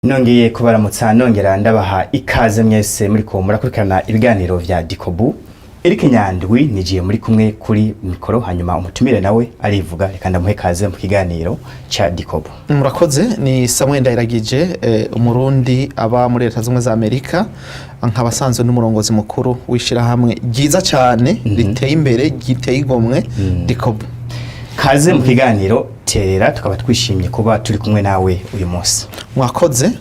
Nongeye kubaramutsa, nongera ndabaha ikaze mwese muriko murakurikirana ibiganiro vya Dikobu. Eric Nyandwi nijiye muri kumwe kuri mikoro, hanyuma umutumire nawe arivuga. Reka ndamuhe ikaze mu kiganiro ca Dikobu. Murakoze. Ni Samuel Ndayiragije, umurundi aba muri Leta Zunze za Amerika, nkaba asanzwe n'umurongozi mukuru w'ishirahamwe ryiza cyane, riteye imbere, giteye igomwe, Dikobu. Kaze mu kiganiro Terera, tukaba twishimye kuba turi kumwe nawe uyu munsi. Mwakoze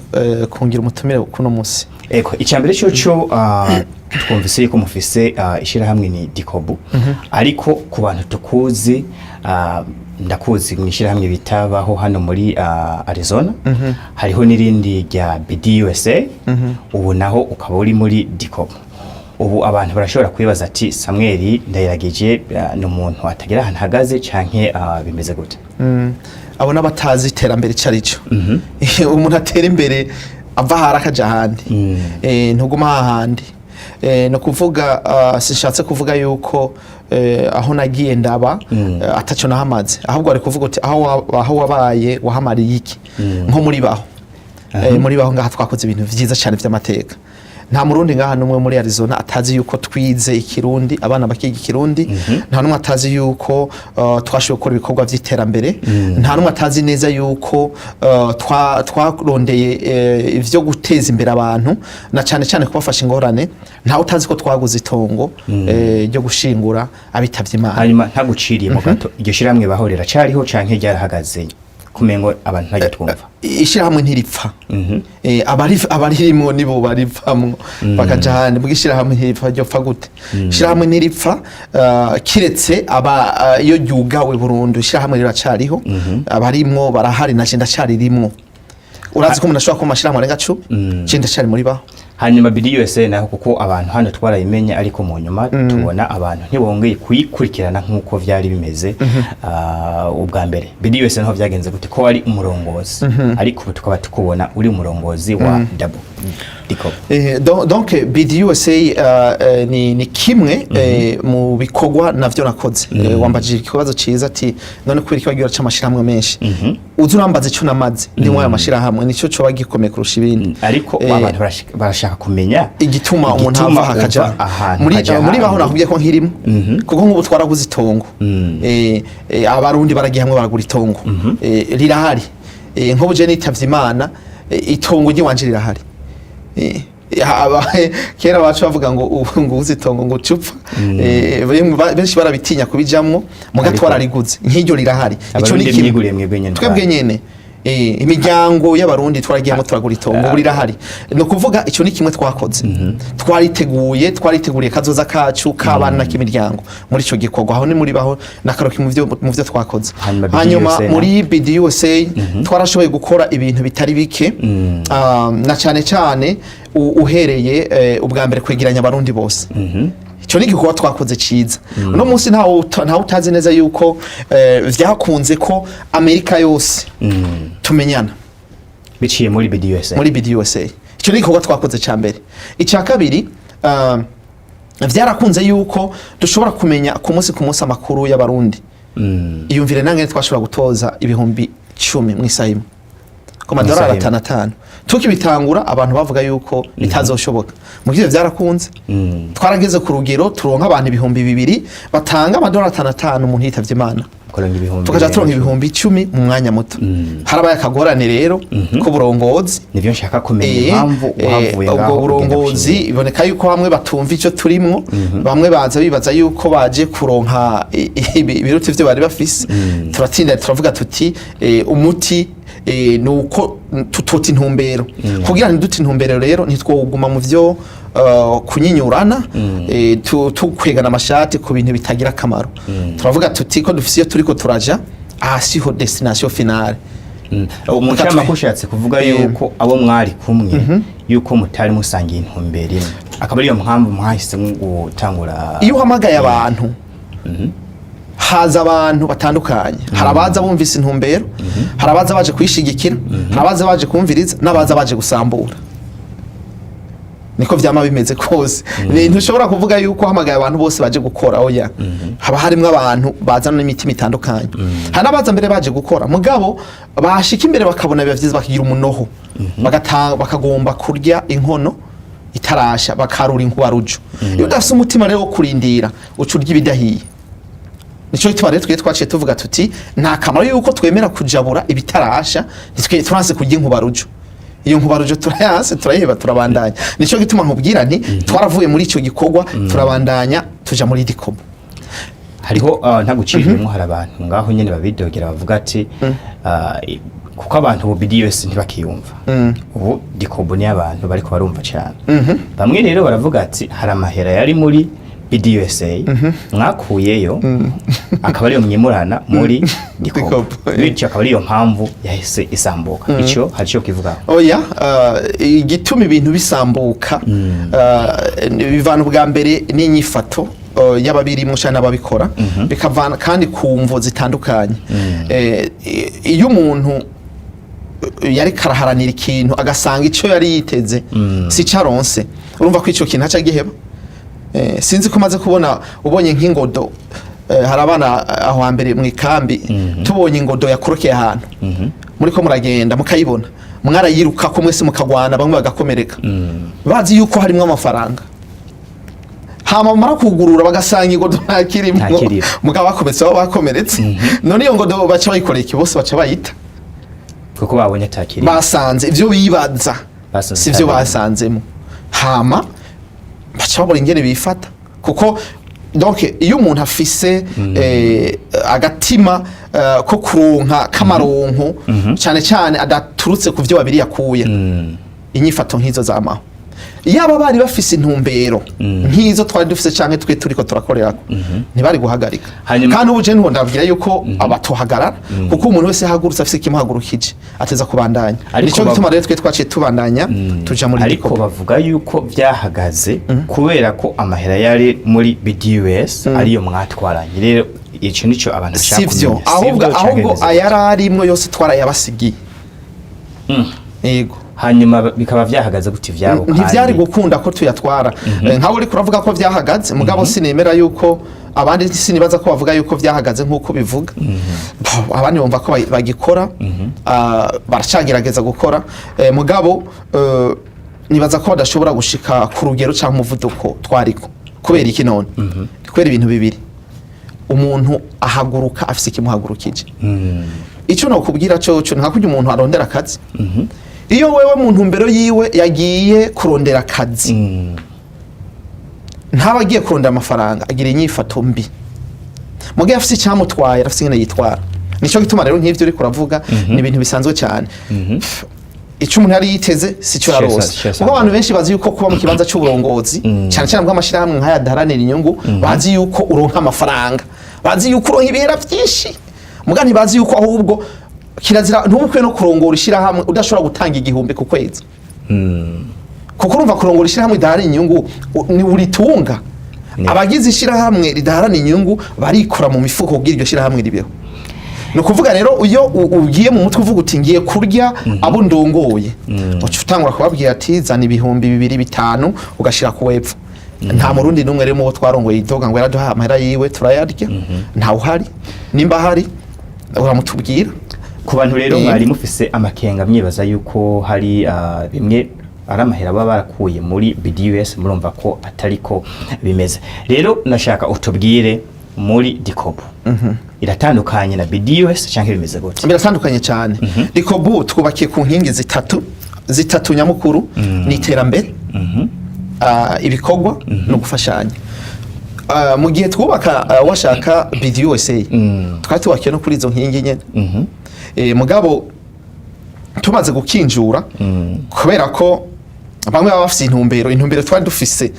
kungira umutumire kuno munsi. Eko, icambere cyo twumvise yuko mufise ishirahamwe ni Dikobu, ariko ku bantu tukuzi, ndakuzi mu ishirahamwe bitabaho hano muri Arizona, hariho n'irindi rya BDUSA, ubu naho ukaba uri muri Dikobu. Ubu abantu barashobora kwibaza ati: "Samuel Ndayiragije ni umuntu atagira ahantu ahagaze canke bimeze gute?" Abo n'abatazi iterambere icyo ari cyo. Umuntu atera imbere ava ahari akaja ahandi, ntuguma hahandi. No kuvuga, sinshatse kuvuga yuko aho nagiye ndaba ataco nahamaze, ahubwo ari kuvuga uti aho wabaye wahamariye iki? Nko muri baho, muri baho ngaha twakoze ibintu vyiza cyane vy'amateka. Nta murundi ngaha n'umwe muri Arizona atazi yuko twize ikirundi, abana bakiga ikirundi. Nta n'umwe atazi yuko twashoboye gukora ibikorwa vy'iterambere. Nta n'umwe atazi neza yuko twarondeye ivyo guteza imbere abantu, na cyane cyane kubafasha ingorane. Ntawe utazi ko twaguze itongo ryo gushingura abitavye Imana. Hanyuma ntaguciriye mu gato, iryo shirahamwe baho riracariho canke ryarahagaze, kumengo abantu ntajya twumva? Ishirahamwe ntiripfa. Abaririmwo nibo barivamwo bakaja ahandi. Mbwa ishirahamwe ntiripfa, ryopfa gute? Ishirahamwe ntiripfa, kiretse aba iyo ryugawe burundu. Ishirahamwe riracariho, abarimwo barahari, naje ndacaririmwo. Urazi ko umuntu ashobora kuba mu mashirahamwe arenga 10, je ndacari muri baho. Hanyuma BDUSA naho, kuko abantu hano twarayimenye, ariko mu nyuma tubona abantu ntibongeye kuyikurikirana nk'uko vyari bimeze ubwa mbere. BDUSA naho vyagenze gute, ko wari umurongozi, ariko ubu tukaba tukubona uri umurongozi wa Double Dikobu? Donc BDUSA ni kimwe mu bikorwa navyo nakoze. Wambajije ikibazo ciza ati: "None kubera iki wagiye uraca amashirahamwe menshi?" Uza urambaza ico namaze ndi muri ayo mashirahamwe, nico coba gikomeye kurusha ibindi. Ariko abantu barashaka kumenya igituma umuntu igituma ava akaja uva ahantu muri ukaja muri baho. ahandi. Nakubwiye ko nkirimo, kuko nk'ubu twaraguze itongo. Abarundi baragiye hamwe baragura itongo, rirahari. Nk'ubu je nitavye Imana, itongo ry'iwanje rirahari. Kera bacu bavuga ngo ubu ngo uzi itongo ngo ucupfa. Benshi barabitinya kubijamwo, muga twarariguze, nk'iryo rirahari. Ico ni Abarundi kimwe. mwiguriye mwebwe nyene? Twebwe nyene, imiryango y'abarundi twaragiyemo turagura itongo, ubu rirahari. Ni ukuvuga icyo ni kimwe twakoze. Twariteguye, twariteguriye kazoza kacu k'abana k'imiryango muri ico gikorwa. Aho ni muri baho n'akaroki mu vyo twakoze. Hanyuma BDUSA Hanyuma na? muri BDUSA twarashoboye gukora ibintu bitari bike, na cyane cyane uhereye ubwa mbere kwegeranya abarundi bose. Icyo ni igikorwa twakoze cyiza. Uno munsi ntawe utazi neza yuko vyakunze ko Amerika yose tumenyana biciye muri BDUSA. Muri BDUSA. Icyo ni igikorwa twakoze cya mbere. Icya kabiri, vyarakunze yuko dushobora kumenya ku munsi ku munsi amakuru y'abarundi. Iyumvire nange, twashobora gutoza 10,000 mu isaha imwe ku madolari Mw'isaha imwe. atanu atanu. Tukibitangura abantu bavuga yuko bitazoshoboka, mu gihe byarakunze. Twarageze ku rugero turonka abantu 2000 batanga amadolari atanu atanu umuntu yitavye Imana, kuronka ibihumbi tukaja turonka birenga 10,000 mu mwanya muto. Harabaye akagorane rero k'uburongozi. Nivyo nshaka kumenya, impamvu uhavuye ubwo ngaho ugenda burongozi gushinga. Iboneka yuko bamwe batumva ico turimwo, bamwe baza bibaza yuko baje kuronka ibiruta ivyo bari bafise. Turatinda, turavuga tuti umuti ni uko tutota intumbero. Kugira ntidute intumbero rero, ntitwoguma mu vyo kunyinyurana, tukwegana amashati ku bintu bitagira akamaro. Turavuga tuti ko dufise iyo turiko turaja, aha siho destination finale. Mu Reka ncamake ushatse kuvuga yuko abo mwari kumwe, yuko mutari musangiye intumbero imwe, akaba ariyo mpamvu mwahisemo gutangura. Iyo uhamagaye abantu, haza abantu batandukanye. Hari abaza bumvise intumbero, hari abaza baje kuyishigikira, hari abaza baje kumviriza n'abaza baje gusambura. Niko vyama bimeze kose. Ntushobora kuvuga yuko hamagaye abantu bose baje gukora, oya. Haba harimwo abantu bazana n'imitima itandukanye. Hari n'abaza mbere baje gukora, mugabo bashika imbere bakabona biba vyiza, bakagira umunoho, bakagomba kurya inkono itarasha, bakarura inkubarujo. Iyo udafise umutima rero wo kurindira, uca urya ibidahiye. Nico gituma rero twe twaciye tuvuga tuti nta kamaro yuko twemera kujabura ibitarasha, ntitwe turanse kurya inkubarujo. Iyo nkubarujo turayanse, turayiheba, turabandanya. Nico gituma nkubwira nti twaravuye muri ico gikorwa, turabandanya tuja muri Dikobo. Hariho ntaguciriyemo, hari abantu ngaho nyene babidogera, bavuga ati kuko abantu ubu BDS ntibakiyumva, ubu Dikobo ni abantu bariko barumva cyane. Bamwe rero baravuga ati hari amahera yari muri BDUSA mwakuyeyo, akaba ariyo mwimurana muri Dikobo, Dikobo, bityo akaba ariyo mpamvu yahise isambuka. Ico hari ico kivugaho? Oya, igituma ibintu bisambuka bivana ubwa mbere n'inyifato y'ababirimwo canke n'ababikora, bikavana kandi ku mvo zitandukanye. Iyo umuntu yariko araharanira ikintu, agasanga ico yari yiteze si caronse, urumva ko ico kintu aca giheba. Sinzi ko umaze kubona, ubonye nk'ingodo, hari abana aho hambere mu ikambi, tubonye ingodo yakorokeye ahantu muri ko muragenda mukayibona, mwarayiruka ko mwese mukagwana, bamwe bagakomereka, bazi yuko harimwo amafaranga. Hama bamara kugurura bagasanga ingodo ntakirimwo. Ntakirimo. Mugabo bakometse, baba bakomeretse. None iyo ngodo baca bayikoreye iki? Bose baca bayita. Kuko babonye atakiri. Basanze ivyo bibaza Basanze si vyo atakirimo. basanzemo. Hama baca babura ingene bifata, kuko donc iyo umuntu afise agatima ko kuronka k'amaronko, cyane cyane adaturutse ku vyo babiri yakuye, inyifato nk'izo zamaho. Yaba bari bafise intumbero nk'izo twari dufise canke twe turiko turakorerako, ntibari guhagarika. Kandi ubu je ntiho ndabwira yuko abatohagarara, kuko umuntu wese yahagurutse afise ikimuhagurukije ateza kubandanya. Ariko Nico gituma rero twe twaciye tubandanya, tuja muri Ariko Dikobo. bavuga yuko byahagaze kubera ko amahera yari muri BDUS ariyo mwatwaranye. Rero ico nico abantu bashaka Sivyo. kumenya. Ahubwo Sivyo canke ahubwo bimeze gute? Ayari arimwo yose twarayabasigiye. Yego. Hanyuma bikaba vyahagaze gute ivyabo? Ntivyari Kandi gukunda ko tuyatwara. Nkawe uriko uravuga ko vyahagaze, mugabo sinemera yuko abandi, sinibaza ko bavuga yuko vyahagaze nk'uko bivuga. Bo, abandi bumva ko bagikora, baracagerageza gukora. Mugabo nibaza ko badashobora gushika ku rugero cyangwa umuvuduko twariko. Kubera iki none? Kubera ibintu bibiri. Umuntu ahaguruka afise ikimuhagurukije. Icyo nokubwira cyo cyo nka kurya umuntu arondera akazi, iyo wewe mu ntumbero yiwe yagiye kurondera akazi, ntaba agiye kurondera amafaranga, agira inyifato mbi. Mugihe afise icyamutwaye, arafise ingene yitwara. Nico gituma rero nk'ivyo uriko uravuga ni ibintu bisanzwe cyane. Icyo umuntu yari yiteze si cyo yarose, kuko abantu benshi bazi yuko kuba mu kibanza cy'uburongozi, cyane cyane bw'amashyirahamwe nk'aya adaharanira inyungu, bazi yuko uronka amafaranga, bazi yuko uronka ibihera byinshi. Muga ntibazi yuko ahubwo kirazira, ntubukwiye no kurongora ishyirahamwe udashobora gutanga 1000 ku kwezi, kuko urumva kurongora ishyirahamwe ridaharanira inyungu ni uritunga. Abagize ishyirahamwe ridaharanira inyungu barikora mu mifuko kugira iryo shyirahamwe ribeho. Ni ukuvuga rero iyo ugiye mu mutwe uvuga uti ngiye kurya abo ndongoye, uca utangura kubabwira ati zana 2000, 5000, ugashyira ku wepfo. Nta murundi n'umwe rero mu bo twarongoye idoga ngo yaraduhaye amahera yiwe turayarya. Ntawe uhari. Nimba ahari uramutubwira. Ku bantu rero mwari mufise amakenga, mwibaza yuko hari bimwe ari amahera baba barakuye muri BDUS, murumva ko atariko bimeze. Rero nashaka utubwire, muri Dikobo iratandukanye na BDUS canke bimeze gute? Biratandukanye cyane. Dikobu twubakiye ku nkingi zitatu, zitatu nyamukuru: ni iterambere, ibikorwa no gufashanya. Mu gihe twubaka washaka BDUSA, twari tubakiye no kuri izo nkingi nyene. Mugabo tumaze gukinjura, kubera ko bamwe baba bafise intumbero twari dufise,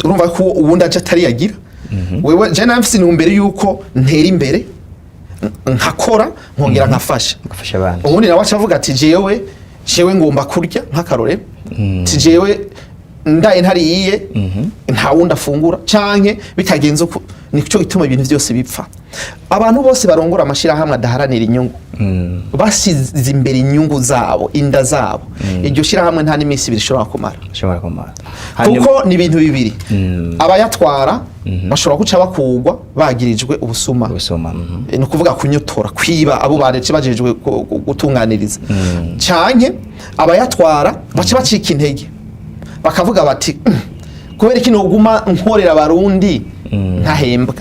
urumva ko uwundi aje atari yagira. Wewe je nawe mfise intumbero yuko ntera imbere, nkakora, nkongera nkafasha. Gufasha abandi. Ubundi nawe aca avuga ati jewe ngomba kurya, nk'akarorero, ati jewe ndaye ntariye nta wundi afungura, canke bitagenze uko. Nico gituma ibintu byose bipfa. Abantu bose barongora amashirahamwe adaharanira inyungu basize imbere inyungu zabo, inda zabo, iryo shirahamwe nta n'iminsi 2 rishobora kumara. Ashobora kumara. Kuko ni ibintu bibiri: abayatwara bashobora guca bakugwa bagirijwe ubusuma. Gusoma. Ni ukuvuga kunyotora, kwiba abo barece bajejwe gutunganiriza, canke abayatwara baca bacika intege bakavuga bati: Kubera iki noguma nkorera Abarundi ntahembwa?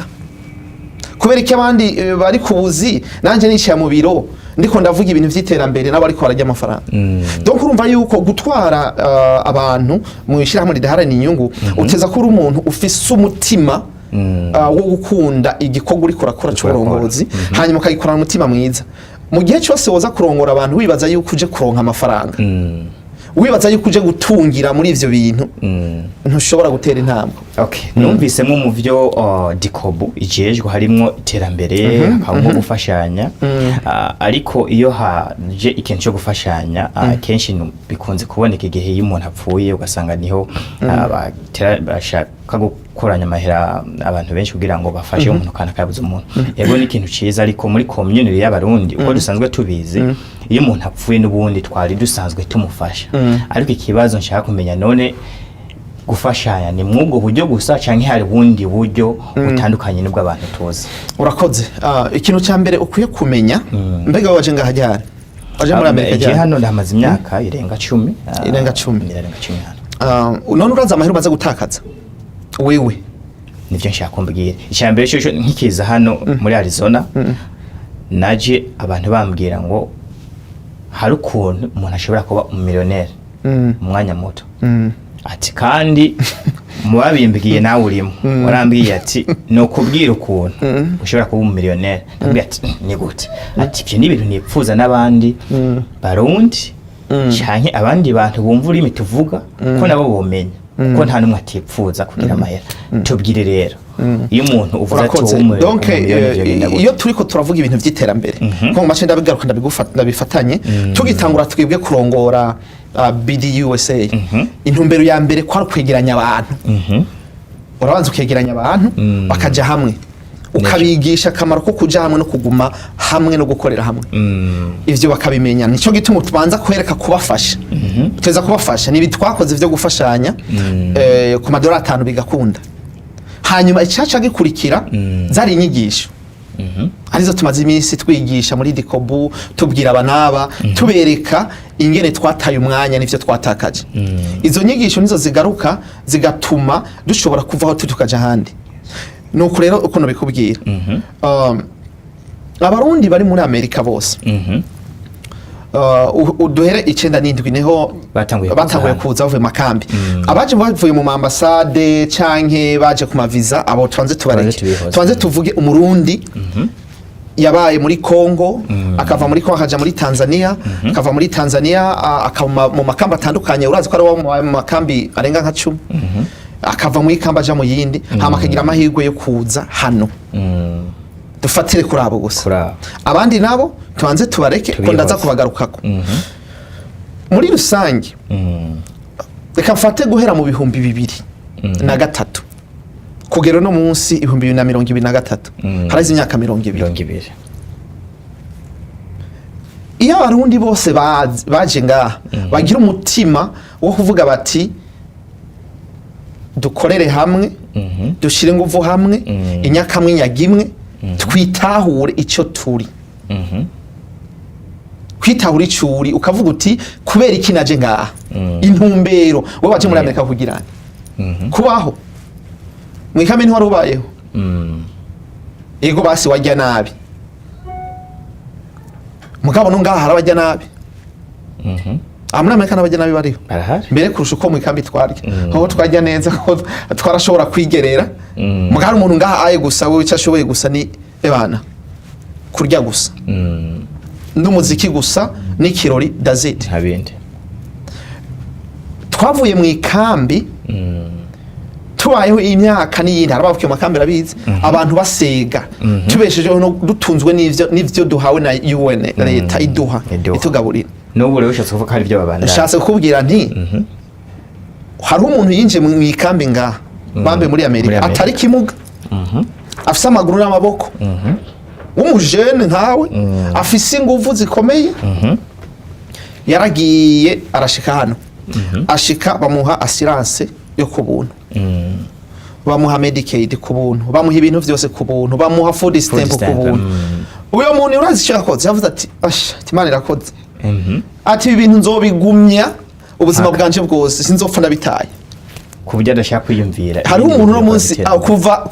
Kubera iki abandi bari ku buzi, nanjye nicaye mu biro ndiko ndavuga ibintu vy'iterambere, nabo ariko bararya amafaranga?" Donc urumva yuko gutwara abantu mu ishyirahamwe ridaharanira inyungu, uteza ko uri umuntu ufise umutima wo gukunda igikorwa uriko urakora c'uburongozi, hanyuma ukagikorana umutima mwiza. Mu gihe cyose woza kurongora abantu wibaza yuko uje kuronka amafaranga, wibaza yuko uje gutungira muri ivyo bintu, ntushobora gutera intambwe. Okay. Numvisemo mu byo Dikobu ijejwe harimwo iterambere, hakabamo gufashanya. Ariko iyo haje ikintu cyo gufashanya, kenshi bikunze kuboneka igihe iyo umuntu apfuye, ugasanga niho bashaka gukoranya amahera abantu benshi kugira ngo bafashe umuntu kanaka yabuze umuntu. Yego, ni ikintu ciza, ariko muri community y'Abarundi uko dusanzwe tubizi, iyo umuntu apfuye n'ubundi twari dusanzwe tumufasha. Ariko ikibazo nshaka kumenya, none gufashanya ni mw'ubwo buryo gusa canke hari ubundi buryo butandukanye n'ubwo abantu tuzi? Urakoze. Ikintu cya mbere ukwiye kumenya, mbega waje ngaha ryari? Waje muri Amerika Je ryari? hano ndahamaze imyaka irenga 10. Irenga 10. Irenga 10 hano. None urazi amahera umaze gutakaza wewe? Nivyo nshaka kumbwira. Icya mbere cyo nkikiza hano muri Arizona, naje abantu bambwira ngo hari ukuntu umuntu ashobora kuba umumiliyoneri mu mwanya muto. Ati kandi mu babimbwiye nawe urimo, warambwiye ati ni ukubwira ukuntu ushobora kuba umumiliyoneri. Ndabwira ati: Ni gute?" Ati: "Ibyo ni ibintu nipfuza n'abandi Barundi canke abandi bantu bumva ururimi tuvuga ko nabo bomenya, kuko nta n'umwe atipfuza kugira amahera." Tubwire rero, iyo umuntu uvuze ati Urakoze. wowe Donc umumiliyoneri, vyogenda gute? iyo turiko turavuga ibintu by'iterambere, ko mu mace ndabigaruka, ndabifatanye. Tugitangura twebwe kurongora BDUSA, intumbero ya mbere kwari kwegeranya abantu. Urabanza ukegeranya abantu, bakaja hamwe, ukabigisha akamaro ko kuja hamwe no kuguma hamwe no gukorera hamwe. Ivyo bakabimenya. Nico gituma tubanza kwereka kubafasha, teza kubafasha. Nibi twakoze vyo gufashanya ku madolari 5 bigakunda. Hanyuma icaca gikurikira zari inyigisho, arizo tumaze iminsi twigisha muri Dikobu, tubwira aba n'aba, tubereka ingene twataye umwanya n'ivyo twatakaje. Izo nyigisho nizo zigaruka zigatuma dushobora kuva aho turi tukaja ahandi. Nuko rero ukuntu bikubwira, Abarundi bari muri Amerika bose, uduhere 97 niho Batanguye kuza batanguye hano. kuza bavuye mu makambi. Abaje bavuye mu ambasade canke baje ku maviza, abo tubanze tubareke. Tubihoze. Tubanze tuvuge Umurundi yabaye muri Congo, akava muri Congo akaja muri Tanzania, akava muri Tanzania akava mu makambi atandukanye. Urazi ko ari mu makambi arenga nka 10. Akava mu ikambi aja mu yindi, hama akagira amahirwe yo kuza hano. Dufatire kuri abo gusa. Kuri abo. Abandi nabo tubanze tubareke ko ndaza Tubihoze. kubagarukako. Muri rusange, reka mfate guhera mu 2003 kugera no munsi 2023, haraheze imyaka 20. 20. Iyo Abarundi bose baje ngaha bagira umutima wo kuvuga bati: "Dukorere hamwe, dushyire ingufu hamwe, inyakamwe inyaga imwe, twitahure icyo turi." Kwitahura icyo uri, ukavuga uti: "Kubera iki naje ngaha?" Intumbero wowe waje muri Amerika kugira kubaho mu ikambi, ntiwari ubayeho. Yego, basi wajya nabi, mugabo no ngaha hari abajya nabi. Aha muri Amerika n'abajya nabi bariho. Barahari. Mbere kurusha uko mu ikambi twarya, aho twarya neza ko twarashobora kwigerera. Mugabo hari umuntu ngaha aye gusa, we icyo ashoboye gusa ni ebana kurya gusa n'umuziki gusa n'ikirori, that's it. Nta bindi. Twavuye mu ikambi tubayeho imyaka n'iyindi, hari abavukiye mu makambi arabizi, abantu basega, tubeshejeho no dutunzwe n'ivyo duhawe na UN, leta iduha, Iduha. itugaburira. N'ubu rero ushatse kuvuga ko hari ibyo babandanya? Nshatse kukubwira nti hariho umuntu yinjiye mu ikambi ngaha bambe muri Muri Amerika Amerika. atari kimuga. Afise amaguru n'amaboko, w'umujene nkawe, afise inguvu zikomeye. Yaragiye arashika hano, ashika bamuha assurance yo ku buntu, bamuha Medicaid ku buntu, bamuha ibintu vyose ku buntu, bamuha food stamp ku stamp, buntu. Uyo muntu, urazi icyo yakoze? Yavuze ati: "Asha, ati Imana irakoze," ati: "Ibi bintu nzobigumya ubuzima bwanje bwose, sinzopfa ndabitaye." Ku buryo adashaka kwiyumvira Hariho ibindi umuntu uno bintu munsi by'iterambere.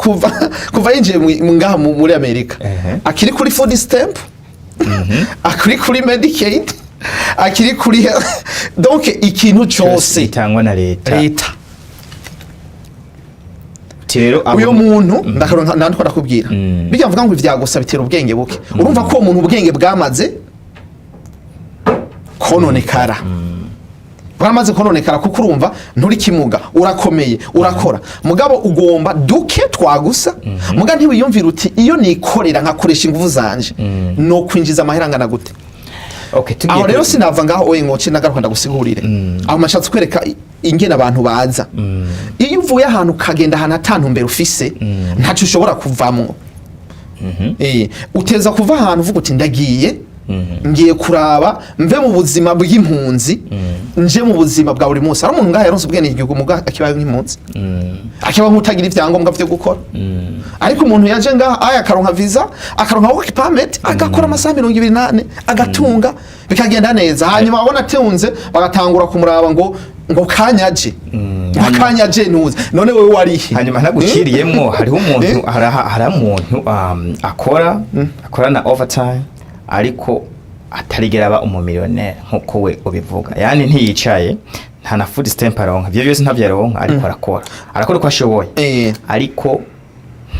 kuva yinjiye ngaha muri Amerika, akiri kuri food stamp, akiri kuri Medicaid, akiri kuri, donc, ikintu cyose bitangwa na leta. Leta. Uti rero Uyo muntu, ndakaronka ndandiko ndakubwira, bijya mvuga ngo ivyagusa bitera ubwenge buke. Urumva ko uwo muntu ubwenge bwamaze kononekara, bwamaze kononekara, kuko urumva nturi kimuga, urakomeye, urakora, mugabo ugomba duke twagusa. Muga ntiwiyumvira uti: "Iyo nikorera nkakoresha ingufu zanje no kwinjiza amahera angana gute?" Okay, tugiye Aho rero sinava ngaho oye ngoce nagaruka ndagusigurire. Aho mashatse kwereka ingene abantu baza. Iyo uvuye ahantu ukagenda ahantu atantumbero ufise, ntaco ushobora kuvamwo. Uteza kuva ahantu uvuga uti: "Ndagiye, ngiye kuraba mve mu buzima bw'impunzi nje mu buzima bwa buri munsi." Hari umuntu ngaha yaronse ubwene igihugu, muga akibaye nk'impunzi, akiba nk'utagira ivyangombwa vyo gukora. Ariko umuntu yaje ngaha aya akaronka visa, akaronka work permit, agakora amasaha 24, agatunga, bikagenda neza. Hanyuma abona atunze, bagatangura kumuraba ngo kanyaje, ngo akanyaje ntuze. None wewe warihe? Hanyuma ntaguciriyemwo, hariho umuntu hari umuntu akora na overtime, ariko atarigera aba umumiliyoneri nkuko we ubivuga. Yani ntiyicaye, nta na food stamp aronka, ivyo byose ntabyo aronka, ariko arakora uko ashoboye, ariko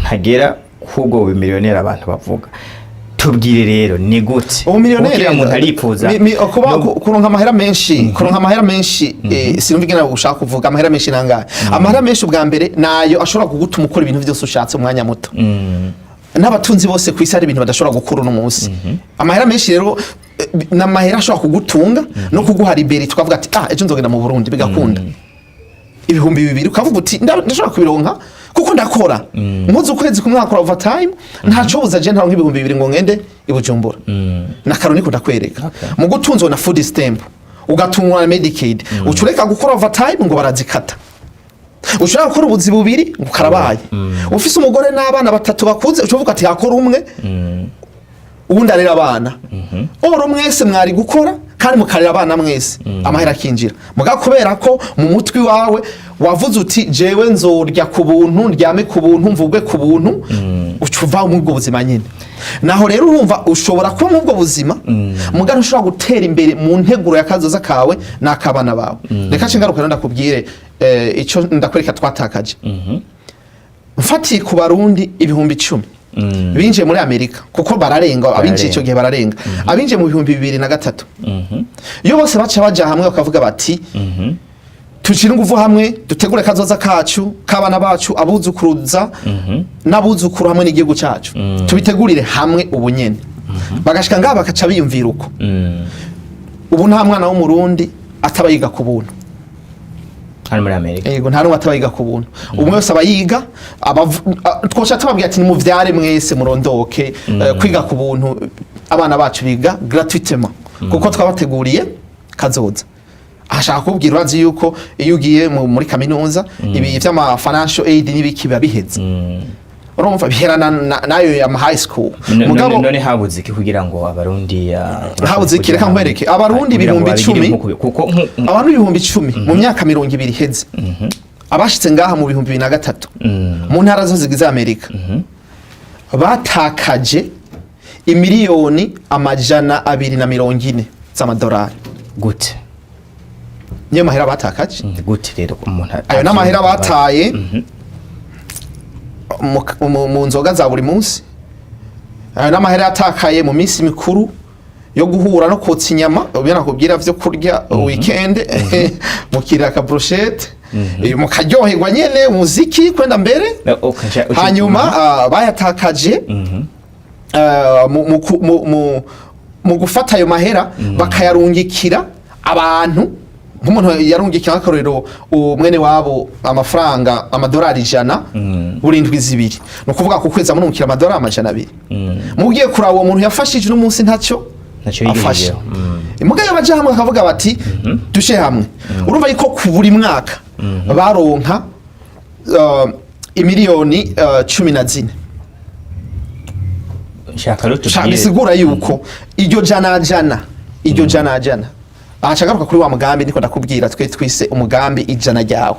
ntagera k'ubwo bumiliyoneri abantu bavuga. Tubwire rero, ni gute? Umumiliyoneri Kuko uriya muntu aripfuza kuba kuronka amahera menshi, sinumva ingene ushaka kuvuga amahera menshi nangahe. Amahera menshi ubwa mbere nayo ashobora kugutuma ukora ibintu byose ushatse mu mwanya muto. N'abatunzi bose ku isi hari ibintu badashobora gukora uno munsi. Amahera menshi rero ni amahera ashobora kugutunga no kuguha liberté, tukavuga ati: "Ah, ejo nzogenda mu Burundi," bigakunda. 2000 ukavuga uti: "Ndashobora kubironka kuko ndakora, nkoze ukwezi kumwe nkakora overtime, ntaco buza je ntaronka 2000 ngo ngende i Bujumbura." Nakaro niko ndakwereka. Mu gutunzwe na food stamp, ugatungwa na Medicaid, uca ureka gukora overtime ngo barazikata. Ushobora gukora ubuzi bubiri ngo karabaye. Ufise umugore n'abana batatu bakuze, uca uvuga ati: "Hakora umwe, uwundi arera abana." Oro mwese mwari gukora kandi mukarera abana mwese, amahera akinjira. Muga kubera ko mu mutwe wawe wavuze uti: "Jewe nzorya ku buntu, ndyame ku buntu, mvugwe ku buntu," uca uva muri ubwo buzima nyine. Naho rero urumva ushobora kuba muri ubwo buzima, muga ntushobora gutera imbere mu nteguro ya kazoza kawe n'akabana bawe. Reka nce ngaruka rero ndakubwire ico ndakwereka twatakaje. Mfatiye ku Barundi 10,000 binjiye muri Amerika, kuko bararenga abinjiye icyo gihe, bararenga abinjiye mu 2003, iyo bose baca baja hamwe bakavuga bati: "Tushire ingufu hamwe, dutegure kazoza kacu, k'abana bacu, abuzukuruza n'abuzukuru, hamwe n'igihugu cacu, tubitegurire hamwe ubu nyene," bagashika ngaha bakaca biyumvira uko, ubu nta mwana w'Umurundi ataba yiga ku buntu. Hano muri Amerika? Yego, nta n'umwe ataba yiga ku buntu. Umwe wese aba yiga. Twoca tubabwira ati: "Nimuvyare mwese, murondoke." Kwiga ku buntu, abana bacu biga gratuitement kuko twabateguriye kazoza. Ashaka kubwira, urazi yuko iyo ugiye muri kaminuza, ibi vy'ama financial aid n'ibiki biba biheze. Urumva biherana nayo ya high school. Mugabo none habuze iki kugira ngo Abarundi Habuze iki? Reka nkwereke. Abarundi kugira ngo 10,000 babigire kuko Abantu 10,000 mu myaka 20 iheze, abashitse ngaha mu 2003 mu ntara zose zigize Amerika, batakaje imiliyoni 240 z'amadolari. Gute? Niyo mahera batakaje. Gute rero umuntu Ayo n'amahera bataye mu nzoga za buri munsi. Ayo n'amahera yatakaye mu minsi mikuru yo guhura no kotsa inyama, ubwo nakubwira vyo kurya weekend, mukirira ka brochette, mukaryoherwa nyene, umuziki kwenda mbere. Okay, Hanyuma bayatakaje mu gufata ayo mahera bakayarungikira abantu. Nk'umuntu yarungikiye, akarorero, umwene wabo amafaranga amadolari 100 buri ndwi 2, ni ukuvuga ku kwezi amurungikira amadolari 200. Mugiye kuraba, uwo muntu yafashije uno munsi ntacyo Ntacyo afashe. yigejejeho. Mugayo baja hamwe bakavuga bati dushe hamwe, urumva yuko ku buri mwaka baronka imiliyoni 14. Nshaka rero tubwire. Bisigura yuko iryo jana jana, iryo jana jana, aha agaruka kuri wa mugambi niko ndakubwira, twe twise umugambi ijana ryawe.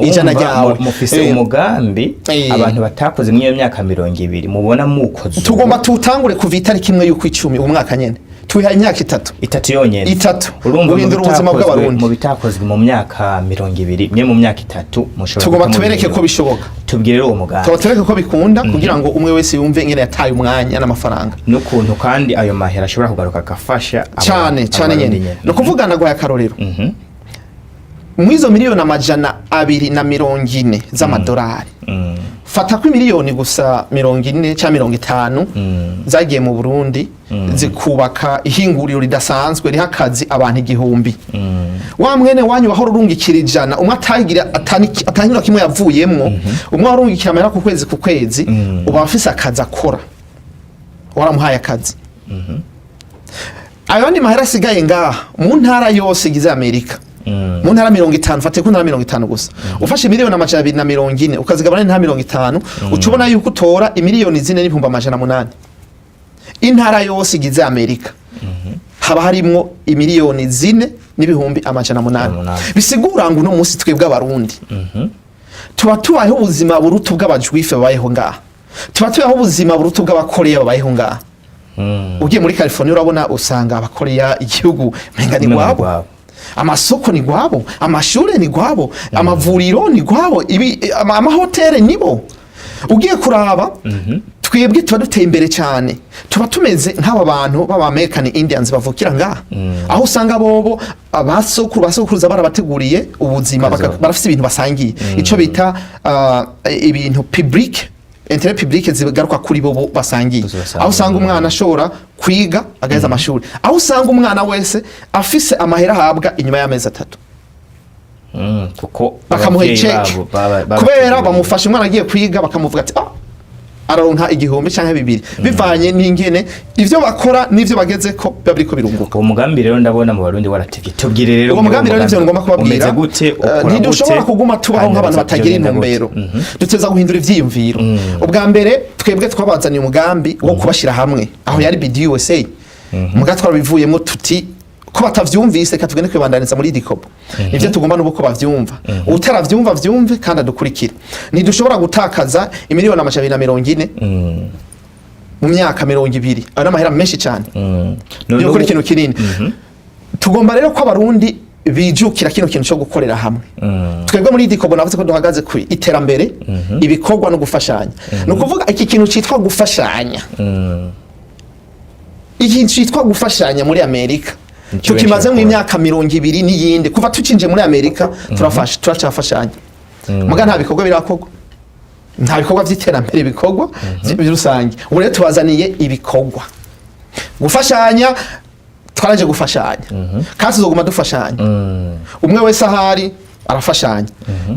Ijana Urumva ryawe. Mufise umugambi abantu batakoze muri iyo myaka 20 mubona mukoze ubu. Tugomba tuwutangure kuva itariki 1 y'ukwicumi uwo mwaka nyene, tuwihaye imyaka 3. 3 yonyene? 3. Urumva mu Guhindura ubuzima bw'Abarundi. Mu bitakozwe mu myaka 20, mwe mu myaka 3 mushobora Tugomba guhita tubereke ko mubihindura. bishoboka. Tubwire rero uwo mugambi. Tuba tubereke ko bikunda, kugira ngo umwe wese yumve ingene yataye umwanya n'amafaranga. N'ukuntu kandi ayo mahera ashobora kugaruka agafasha Cane cane. Abarundi. Nyene ni ukuvuga, naguhaye akarorero, mw'izo miliyoni 240 z'amadolari, fata ko imiliyoni gusa 40 cyangwa 50 zagiye mu Burundi, zikubaka ihinguriro ridasanzwe riha akazi abantu 1000. Wa mwene wanyu wahora urungikira 100, umwe atagira atanyura kimwe yavuyemwo, umwe warungikira amahera ku kwezi ku kwezi, uba afise akazi akora, waramuhaye akazi. Ayo yandi mahera asigaye ngaha mu ntara yose igize Amerika, mu ntara 50, fate ku ntara 50 gusa, ufashe miliyoni 240 ukazigabana n'intara 50, uca ubona yuko utora imiliyoni 4 n'ibihumbi 800. Intara yose igize Amerika haba harimwo imiliyoni 4 n'ibihumbi 800. 800. Bisigura ngo uno munsi twebwe Abarundi tuba tubayeho ubuzima buruta ubw'abajuife babayeho ngaha, tuba tubayeho ubuzima buruta ubw'abakoreya babayeho ngaha. Ugiye muri California urabona, usanga abakoreya igihugu umenga ni Umenga ni gwabo. gwabo. Amasoko ni gwabo, amashure ni gwabo, amavuriro ni gwabo, ibi amahoteli nibo. Ugiye kuraba, twebwe tuba duteye imbere cyane, tuba tumeze nk'aba bantu b'aba American Indians bavukira ngaha, aho usanga bobo abasokuru basokuruza barabateguriye ubuzima, barafise ibintu basangiye, ico bita ibintu public, intérêt public zigaruka kuri bo basangiye. Bose basangiye. Aho usanga umwana ashobora kwiga agaheza amashuri, aho usanga umwana wese afise amahera ahabwa inyuma y'amezi 3. Kuko Bakamuha abavyeyi iceke babo baba kubera bamufasha. Umwana agiye kwiga bakamuvuga ati ah, araronka 1000 canke 2000, bivanye n'ingene ivyo bakora n'ivyo bagezeko biba biriko birunguka. Uwo mugambi rero ndabona mu Barundi waratevye. Tubwire rero. Uwo mugambi rero nivyo ngomba kubabwira. Umeze gute? Ukora Ntidushobora gute? kuguma tubaho Hanyuma nk'abantu batagira bizogenda gute? intumbero. Duteza guhindura ivyiyumviro. Ubwa mbere twebwe twabazaniye umugambi wo kubashira hamwe, aho yari BDUSA, muga twarabivuyemo tuti ko batavyumvise, reka tugende kwibandaniza muri Dikobo. Nivyo tugomba n'ubu ko bavyumva. Utaravyumva vyumve kandi adukurikire. Ntidushobora gutakaza imiliyoni 240 mu myaka 20. Ayo ni amahera menshi cyane None yo gukora ikintu kinini. Tugomba rero ko Abarundi bijukira kino kintu cyo gukorera hamwe. Twebwe muri Dikobo navuze ko duhagaze ku iterambere, ibikorwa no gufashanya. Ni ukuvuga iki kintu cyitwa gufashanya, ikintu cyitwa gufashanya muri Amerika Nicyo benshi tukimaze mu bakora. imyaka 20 n'iyindi. Kuva tucinje muri Amerika turafasha, turacafashanya, muga nta bikorwa birakorwa, nta bikorwa by'iterambere bikorwa rusange. Ubu rero tubazaniye ibikorwa. Gufashanya twaraje gufashanya, kandi tuzoguma dufashanya. Umwe wese ahari arafashanya.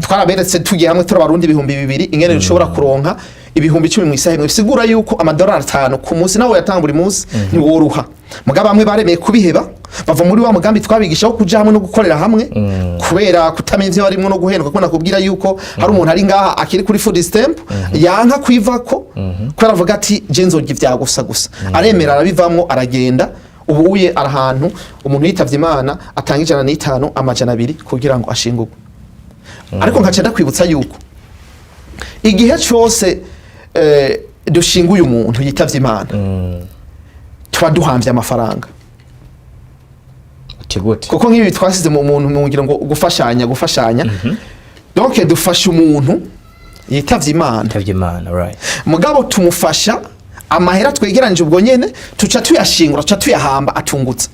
Twaraberetse tugiye hamwe turi Abarundi 2000 ingene dushobora kuronka 10,000 mu isaha imwe. Bisigura yuko amadolari 5 ku munsi nawe yatanga buri munsi ntiworoha. Mugabo bamwe baremeye kubiheba, bava muri wa mugambi twabigisha wo kuja hamwe no gukorera hamwe, kubera kutamenya ivyo barimwo no guhendwa. Kuko nakubwira yuko hari umuntu ari ngaha akiri kuri food stamp, yanka kwivako kubera avuga ati je nzorya ivya gusa gusa. Aremera arabivamwo, aragenda. Ubu uye arahantu umuntu yitavye Imana atanga 105, 200 kugira ngo ashingurwe. Ariko nkaca ndakwibutsa yuko igihe cose dushinguye umuntu yitavye Imana, tuba duhamvye amafaranga. Uti gute? Kuko nk'ibi twasize mu muntu mu ngira ngo gufashanya, gufashanya, donc dufasha umuntu yitavye Imana. Yitavye Imana, right. Mugabo tumufasha amahera twegeranije ubwo nyene, tuca tuyashingura, tuca tuyahamba atungutse,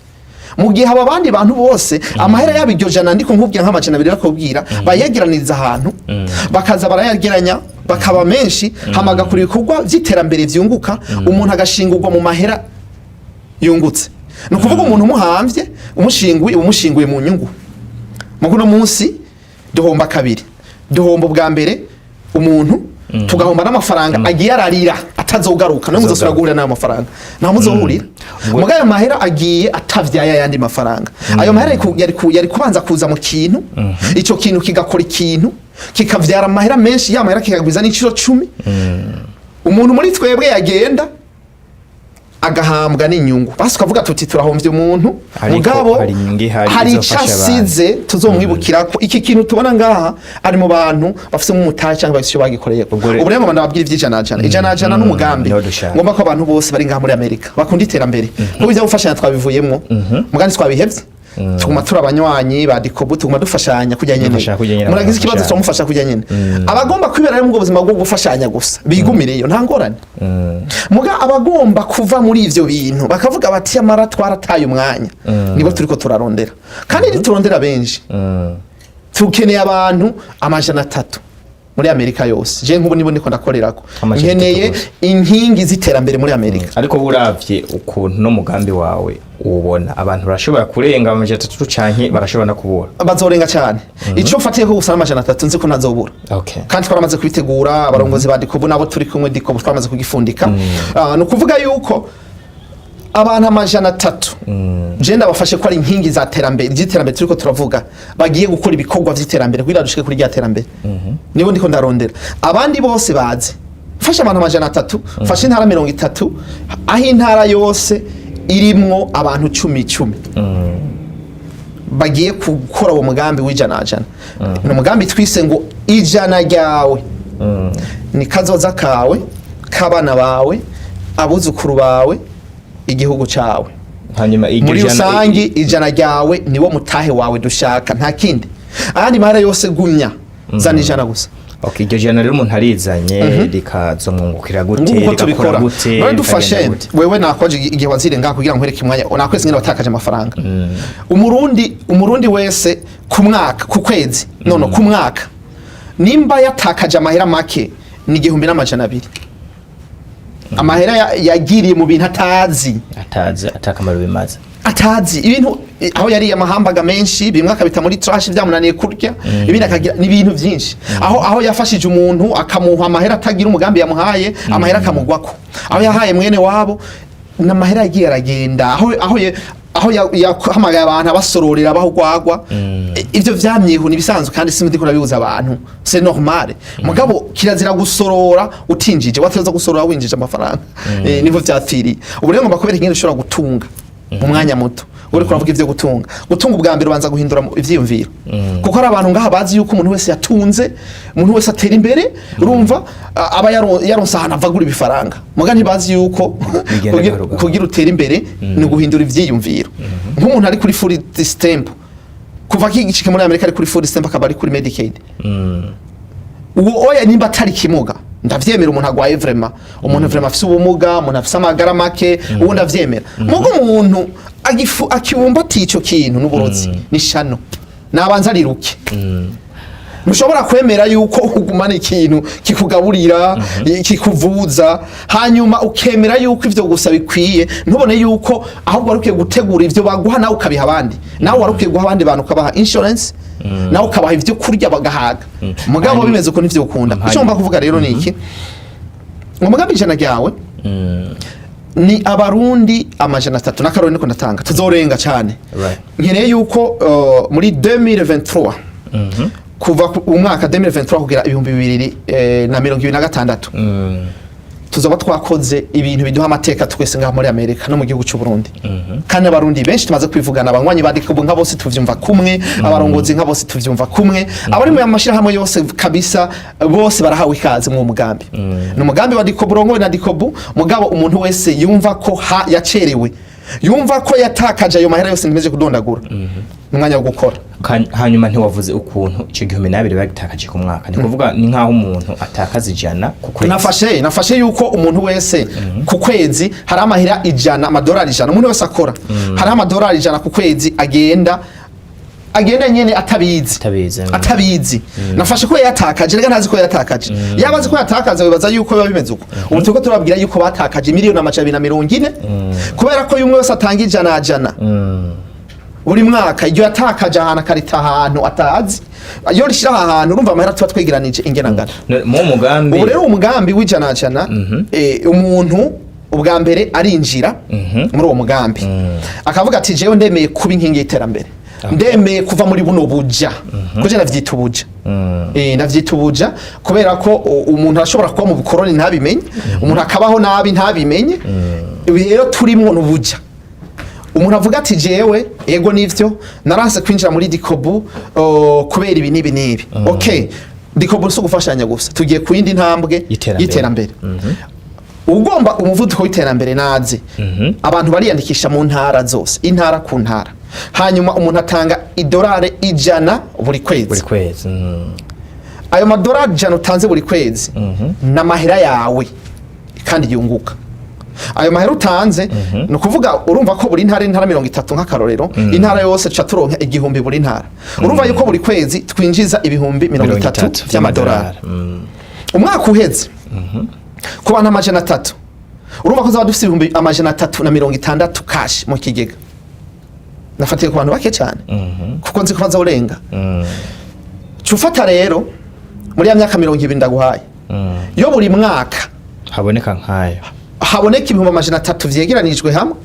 mu gihe aba bandi bantu bose amahera yabo, iryo jana ndiko nkubwira, nk'200 bakubwira, bayegeraniriza ahantu, bakaza barayageranya bakaba menshi, hama agakora ibikorwa vy'iterambere vyunguka, umuntu agashingurwa mu mahera yungutse. Ni ukuvuga umuntu umuhamvye, umushinguye, umushinguye mu nyungu. Mu kuno munsi duhomba kabiri: duhomba ubwa mbere umuntu, tugahomba n'amafaranga agiye ararira atazogaruka. No muzosubira guhurira n'ayo mafaranga, ntaho muzohurira. Muga ayo mahera agiye atavyaye ayandi mafaranga. Ayo mahera yari kubanza kuza mu kintu, ico kintu kigakora ikintu, kikavyara amahera menshi, ya mahera kikagwiza n'incuro 10. Umuntu muri twebwe yagenda agahambwa n'inyungu. Basi ukavuga tuti turahombye umuntu, Ariko mugabo hari inyungu ihari hari ico izofasha abantu. asize tuzomwibukira ko iki kintu tubona ngaha ari mu bantu bafise umutahe cyangwa bafise icyo bagikoreye. Ubwo Ubu rero ngomba ndababwira ivy'ijana jana. Ijana jana n'umugambi Niho dushaka. ngomba ko abantu bose bari ngaha muri Amerika bakunda iterambere, kuko ibyo gufashanya twabivuyemwo, mugandi twabihevye. Tuguma turi abanywanyi ba Dikobu, tuguma dufashanya kujya nyene. Dufashanya kujya nyene, Muragize ikibazo, abantu turamufasha kujya nyene. Abagomba kwibera mu bwo buzima bwo gufashanya gusa bigumireyo, nta ngorane. Muga abagomba kuva muri ivyo bintu bakavuga bati amara twarataye umwanya, nibo turiko turarondera. Kandi ntiturondera benshi, tukeneye abantu 300 muri Amerika yose. Je nk'ubu nibo ndiko ndakorerako. 300 Nkeneye gusa. inkingi z'iterambere muri Amerika. Ariko buravye ukuntu no mugambi wawe uwubona, abantu barashobora kurenga 300 canke barashobora no kubura? Bazorenga cyane. Ico mfatiye ko gusa n'300 nzi ko ntazobura. Kandi twaramaze kubitegura, abarongozi ba Dikobu nabo turi kumwe, Dikobu twamaze kugifundika. Ni ukuvuga yuko abantu 300, je ndabafashe ko ari inkingi za terambere, ry'iterambere turiko turavuga, bagiye gukora ibikorwa vy'iterambere kugira dushike kuri rya terambere, nibo ndiko ndarondera. Abandi bose bazi mfashe abantu 300, mfashe intara 30, aho intara yose irimwo abantu cumi cumi bagiye gukora uwo mugambi w'ijana jana. Ni umugambi twise ngo ijana ryawe ni kazoza kawe, k'abana bawe, abuzukuru bawe, igihugu cawe. Hanyuma iryo Muri jana- rusangi, ijana ryawe niwo mutahe wawe dushaka, nta kindi. Ayandi mahera yose gumya, zana ijana gusa. Okay, iryo jana rero umuntu arizanye rikazomwungukira gute? Nguko Rigakura tubikora gute? None dufashe Rikagenda gute? wewe nakwaje igihe wazire ngaha kugira ngo nkwereke umwanya nakwese ngene watakaje amafaranga. Umurundi wese ku mwaka, ku kwezi, no ku mwaka, nimba yatakaje amahera make ni 1200, amahera yagiriye mu bintu atazi. Atazi atakamaro bimaze. Atazi ibintu aho yariye amahambaga menshi, bimwe akabita muri trash byamunaniye kurya, ibindi akagira ni ibintu byinshi, aho yafashije umuntu akamuha amahera atagira umugambi yamuhaye, amahera akamugwako, aho yahaye mwene wabo n'amahera yagiye aragenda, aho yahamagaye abantu abasororera abaho gwagwa. Ivyo vyamyeho ni bisanzwe, kandi simudi ko nabibuza abantu, c'est normal. Mugabo kirazira gusorora utinjije, wategerezwa gusorora winjije amafaranga. Niho vyapfiriye. Ubu rero ngomba kubereka ingene ushobora gutunga mu mwanya muto. Uriko uravuga ivyo gutunga. Gutunga, ubwa mbere ubanza guhindura ivyiyumviro, kuko hari abantu ngaha bazi yuko umuntu wese yatunze, umuntu wese atera imbere, urumva aba yaronse ahantu avagura ibifaranga. Muga ntibazi yuko Bigenda gahoro gahoro. kugira utere imbere ni uguhindura ivyiyumviro. Nk'umuntu ari kuri food stamp kuva akigishika muri Amerika, ari kuri food stamp, akaba ari kuri Medicaid, uwo oya nimba atari kimuga ndavyemera, umuntu agwaye vraiment, umuntu vraiment afise ubumuga, umuntu afise amagara make, uwo ndavyemera. Mugo umuntu akibumbatiye ico kintu n'uburozi n'ishano, nabanza ariruke. Ntushobora kwemera yuko ugumana ikintu kikugaburira, kikuvuza, hanyuma ukemera yuko ivyo gusa bikwiye, ntubone yuko ahubwo wari ukwiye gutegura ivyo baguha nawe ukabiha abandi. Nawe wari ukwiye guha abandi bantu, ukabaha insurance, nawe ukabaha ivyo kurya bagahaga. Mugabo bimeze uko nivyo ukunda. Icyo ngomba kuvuga rero ni iki: umugambi ijana ryawe ni Abarundi 300, n'akarori niko ndatanga, tuzorenga cyane. Nkeneye yuko muri 2023, kuva ku umwaka 2023 kugera 2026, tuzoba twakoze ibintu biduha amateka twese ngaha muri Amerika no mu gihugu cy'u Burundi. Kandi Abarundi benshi tumaze kwivugana, abanywanyi bandika ubu nka bose tuvyumva kumwe, abarongozi nka bose tuvyumva kumwe, abari mu mashirahamwe yose kabisa bose barahawe ikaze mu mugambi. Ni umugambi wa Dikobu urongowe na Dikobu. Mugabo umuntu wese yumva ko yacerewe, yumva ko yatakaje ayo mahera yose ntimeje kudondagura, ni umwanya wo gukora. Hanyuma ntiwavuze ukuntu icyo 1200 bagitakaje ku mwaka. Ni kuvuga ni nk'aho umuntu atakaza 100 ku kwezi. Nafashe yuko umuntu wese ku kwezi hari amahera 100, amadolari 100, umuntu wese akora hari amadolari 100 ku kwezi agenda nyene atabizi. Atabizi. Atabizi. Nafashe ko yatakaje, rega ntazi ko yatakaje. Yaba azi ko yatakaje, wibaza yuko biba bimeze uko? Ubu turiko turababwira yuko batakaje miliyoni 240, kubera ko umwe wese atanga ijana jana. Buri mwaka iryo yatakaje ahantu akarita ahantu atazi, iyo rishyira aha hantu, urumva amahera tuba twegeranije ingena angana. Mu mugambi Ubu rero umugambi w'ijana jana, umuntu ubwa mbere arinjira muri uwo mugambi akavuga ati: "Jewe ndemeye kuba inkingi y'iterambere, ndemeye kuva muri buno buja," kuko je navyita ubuja. Navyita ubuja kubera ko umuntu arashobora kuba mu bukoroni ntabimenye, umuntu akabaho nabi ntabimenye. Ibi rero turimwo n'ubuja. Umuntu avuga ati: "Jewe ego nivyo, naranse kwinjira muri Dikobu kubera ibi n'ibi n'ibi." Okay, Dikobu si ugufashanya gusa, tugiye ku yindi ntambwe y'iterambere. Y'iterambere. Ugomba umuvuduko w'iterambere naze. Abantu bariyandikisha mu ntara zose, intara ku ntara, hanyuma umuntu atanga idolari 100 buri kwezi. Buri kwezi. Ayo madolari 100 utanze buri kwezi ni amahera yawe kandi yunguka. Ayo mahera utanze, ni ukuvuga urumva ko buri ntara, intara 30 nk'akarorero, intara yose tuca turonka 1000 buri ntara. Urumva yuko buri kwezi twinjiza 30,000 vy'amadolari. Umwaka uheze, ku bantu 300, urumva ko zaba dufite 360,000 cash mu kigega. Nafatiye ku bantu bake cyane kuko nzi ko bazawurenga. Ca ufata rero muri ya myaka 20 ndaguhaye, yo buri mwaka haboneka nk'ayo, haboneka 300,000 vyegeranijwe hamwe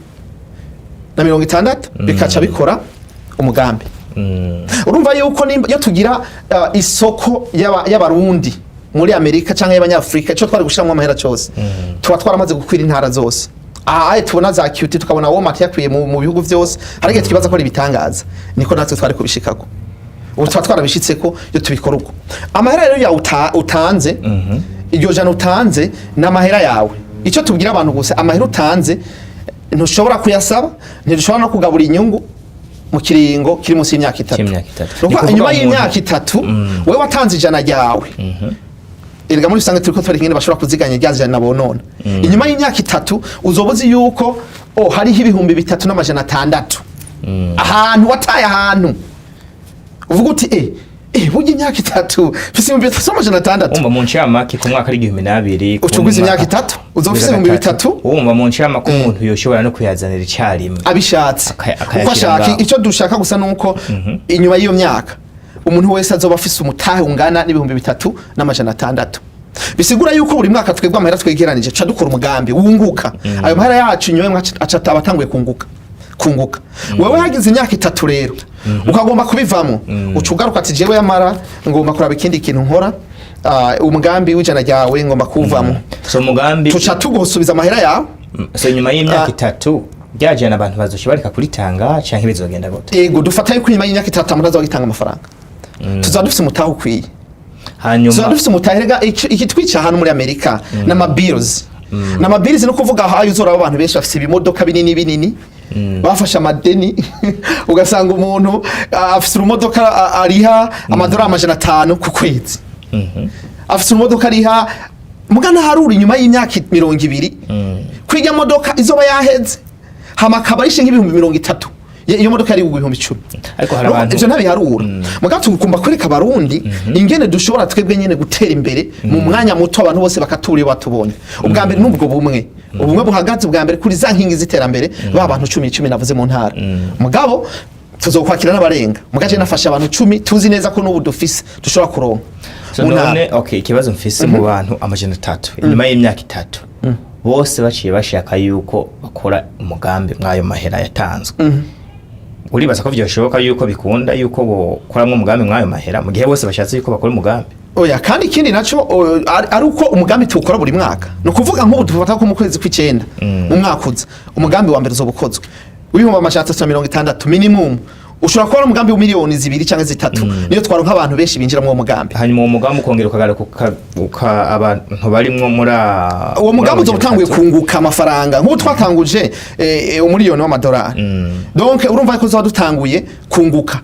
na 60, bikaca bikora umugambi. Urumva yuko iyo tugira isoko y'Abarundi muri Amerika canke y'Abanyafrika, ico twari gushiramwo amahera cose, tuba twaramaze gukwira intara zose. Aha tubona za QT, tukabona Walmart yakwiye mu bihugu vyose, hari igihe twibaza ko ari ibitangaza. Niko natwe twari kubishikako, ubu tuba twarabishitseko iyo tubikora uko. Amahera rero yawe utanze, iryo jana utanze ni amahera yawe. Icyo tubwira abantu gusa, amahera utanze ntushobora kuyasaba, ntidushobora no kugabura inyungu mu kiringo kiri munsi y'imyaka 3. C'imyaka 3. Ni ukuvuga Ni kuvuga inyuma umuntu- y'imyaka 3, wowe watanze 100 ryawe, erega muri rusange turiko twereka ingene bashobora kuziganya rya jana bonona. Inyuma y'imyaka 3 uzoba uzi yuko hariho 3600 ahantu wataye, ahantu uvuga uti: Burya imyaka 3 mfise 3600." Wumva mu ncamake ku mwaka ari 2000. Uca ugwiza imyaka 3, uzoba ufise 3000. Wumva mu ncamake umuntu yoshobora no kuyazanira icyarimwe abishatse, akayashyira uko ashaka. ngaho. Icyo dushaka gusa nuko inyuma y'iyo myaka umuntu wese azoba afise umutahe ungana n'3600. Bisigura yuko buri mwaka twebwe amahera twegeranije ca dukora umugambi wunguka. Ayo mahera yacu inyuma y'umwaka aca aba atanguye kunguka. Wewe hagize imyaka 3 rero ukagomba kubivamo, uca ugaruka ati: "Jewe yamara ngomba kuraba ikindi kintu nkora, umugambi w'ijana ryawe ngomba kuwuvamo." So umugambi Tuca tugusubiza amahera yawe. So nyuma y'imyaka 3 ryajana abantu bazoca bareka kuritanga canke bizogenda gute? Ego, dufata yuko inyuma y'imyaka 3 umuntu azoba agitanga amafaranga, tuzaba dufise umutahe ukwiye. Hanyuma Tuzaba dufise umutahe. Rega ikitwica hano muri Amerika n'ama bills, n'ama bills. No kuvuga aho uzoraba abantu benshi bafise ibimodoka binini binini, bafashe amadeni, ugasanga umuntu afise urumodoka ariha amadolari 500 ku kwezi, afise urumodoka ariha mugana harura inyuma y'imyaka 20 kwiga modoka izoba yaheze, hama akaba arishe nk'30,000. Iyo modoka yari 10,000. Ariko hari No, abantu- ivyo ntabiharura. Mugabo tugomba kwereka Abarundi ingene dushobora twebwe nyene gutera imbere mu mwanya muto, abantu bose bakatura iyo batubonye. Ubwa mbere n'ubwo bumwe, ubumwe buhagaze ubwa mbere kuri za nkingi z'iterambere, ba bantu 10 10 navuze mu ntara. Mugabo tuzokwakira n'abarenga, mugaje nafasha abantu 10 tuzi neza ko n'ubu dufise dushobora kuronka So mu ntara. none okay, ikibazo mfise, mu bantu 300 inyuma y'imyaka 3 bose baciye bashaka yuko bakora umugambi mw'ayo mahera yatanzwe, uribaza ko vyoshoboka yuko bikunda yuko bokoramwo umugambi mw'ayo mahera mu gihe bose bashatse yuko bakora umugambi? Oya, kandi ikindi naco ari uko umugambi tuwukora buri mwaka. Ni ukuvuga nk'ubu dufata ko mu kwezi kw'icenda mu mwaka uza umugambi wa mbere uzoba ukozwe w'360,000 minimum. Ushobora kubona umugambi w'imiliyoni 2 cyangwa 3, niyo twaronka abantu benshi binjira muri uwo mugambi. Hanyuma uwo mugambi ukongera ukagaruka abantu barimwo muri Uwo mugambi muri uzoba utanguye 300. kunguka amafaranga. Nk'ubu twatanguje 1 miliyoni w'amadolari, donc urumva ko tuzoba dutanguye kunguka.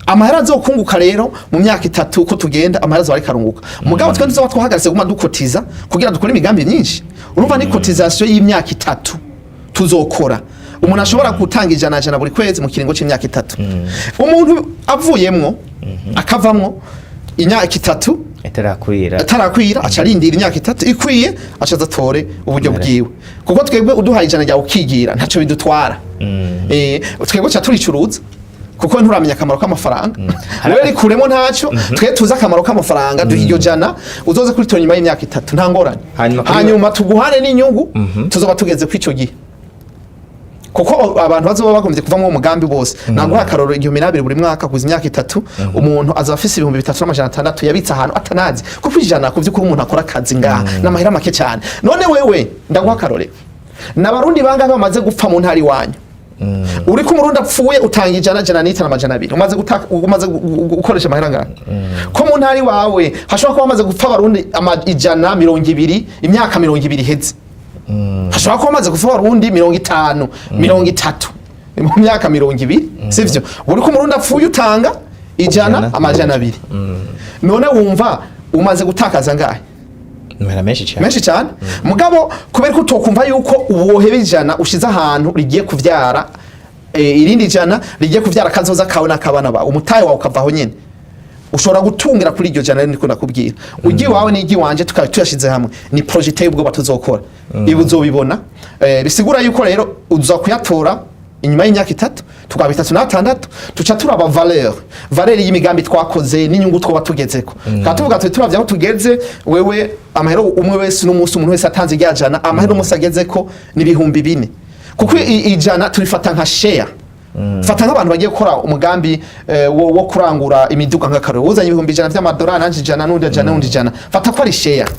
Amahera azokunguka rero mu myaka 3 uko tugenda, amahera azoba ariko arunguka. Mugabo twe tuzoba twahagaritse guma dukotiza kugira dukore imigambi myinshi. Urumva ni cotisation y'imyaka 3 tuzokora. Umuntu ashobora gutanga 100 100 buri kwezi mu kiringo c'imyaka 3. Umuntu avuyemwo akavamwo imyaka 3 itarakwira, atarakwira, aca arindira imyaka 3 ikwiye, aca aza atore uburyo bwiwe, kuko twebwe uduhaye 100 ryawe ukigira ntaco bidutwara. Twebwe ca turicuruza. Kuko nturamenya akamaro k'amafaranga. Wewe rikuremo ntacyo, twe tuzi akamaro k'amafaranga, duha iryo jana, uzoze kuritora nyuma y'imyaka 3, nta ngorane. Hanyuma tuguhane n'inyungu tuzoba tugeze kuri icyo gihe, kuko abantu bazoba bagombye kuva mu mugambi bose. Naguha akarorero: 1002 buri mwaka kuza imyaka 3, umuntu azaba afise 3600 yabitse ahantu atanazi. Kuko 100 ku by'ukuri, umuntu akora akazi ngaha, n'amahera make cyane. None wewe, ndaguha akarorero, n'Abarundi bangahe bamaze gupfa mu ntara iwanyu? Uriko Umurundi apfuye utanga 100, 105, 200. Umaze gutaka, umaze gukoresha amahera ngahe? Ko mu ntara iwawe hashobora kuba hamaze gupfa Abarundi 120, imyaka 20 iheze hashobora kuba hamaze gupfa Abarundi 50, 30, mu myaka 20, sivyo? Buri ko Umurundi apfuye utanga 100, 100. 200. None wumva umaze gutakaza ngahe? Amahera menshi cyane. Menshi cyane. Mugabo kubera ko utokumva yuko uwoheba 100 ushize ahantu rigiye kuvyara irindi 100, rigiye kuvyara kazoza kawe n'akabana bawe, umutahe wawe ukavaho nyene, ushobora gutungira kuri iryo jana. Rero niko nakubwira, ujyi wawe n'igi wanje tukaba tuyashize hamwe, ni projet iteye ubwoba tuzokora. Ibi uzobibona. Bisigura yuko rero uza kuyatora inyuma y'imyaka 3, tukaba 36, tuca turaba valeur y'imigambi twakoze n'inyungu twoba tugezeko. Tukaba tuvuga tuti turavye aho tugeze, wewe amahera umwe wese n'umunsi, umuntu wese atanze irya jana, amahera umunsi agezeko ni 4000, kuko 100 turifata nka share. Fata nk'abantu bagiye gukora umugambi wo kurangura imiduga nk'akarorero, uzanye 100,000 vy'amadolari, nanje 100, n'undi 100, n'undi 100, fata ko ari share.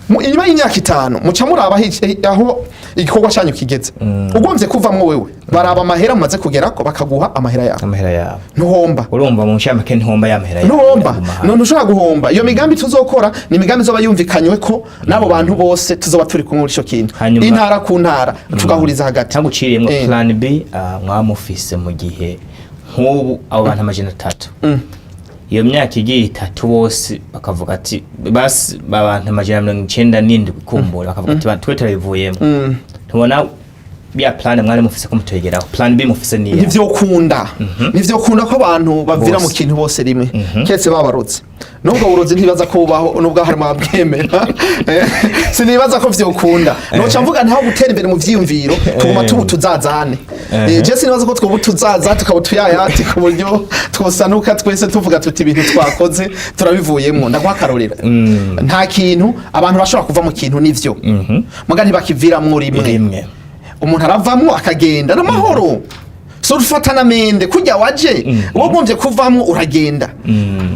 Inyuma y'imyaka 5 muca muraba aho igikorwa cyanyu kigeze. Ugombye kuvamwo wewe, baraba amahera mumaze kugerako, bakaguha amahera yawe. Amahera yawe. Ntuhomba. Urumva mu nshamake ntihomba ya mahera yawe. Ntuhomba. Aguma hamwe. None ushobora guhomba? Iyo migambi tuzokora ni imigambi izoba yumvikanywe ko n'abo bantu bose tuzoba turi kumwe muri ico kintu, intara ku ntara, tugahuriza hagati. Cyangwa uciriyemo, plan B mwamufise mu gihe nk'ubu abo bantu 300, iyo myaka igiye 3, bose bakavuga ati basi, abantu 97 kumbura bakavuga ati: "Twe turabivuyemo." Tubona ya plan mwari mufise ko mutegeraho, plan B mufise niya? Ntivyokunda ko abantu bavira mu Bose. kintu bose rimwe, keretse babarotse. Nubwo burozi ntibaza ko bubaho, nubwo harimo abwemera. Sinibaza ko vyokunda. Noca mvuga ntaho gutera imbere mu vyiyumviro, tuguma tubu tuzazane. Je sinibaza ko twoba tuzaza tukaba tuyayati ku buryo twosanuka twese tuvuga tuti ibintu twakoze turabivuyemwo. Ndaguha akarorero: nta kintu, abantu bashobora kuva mu kintu nivyo, muga ntibakiviramwo rimwe. Rimwe. Umuntu aravamwo akagenda n'amahoro, so ufata n'amende kurya waje. Uba ugombye kuvamwo uragenda,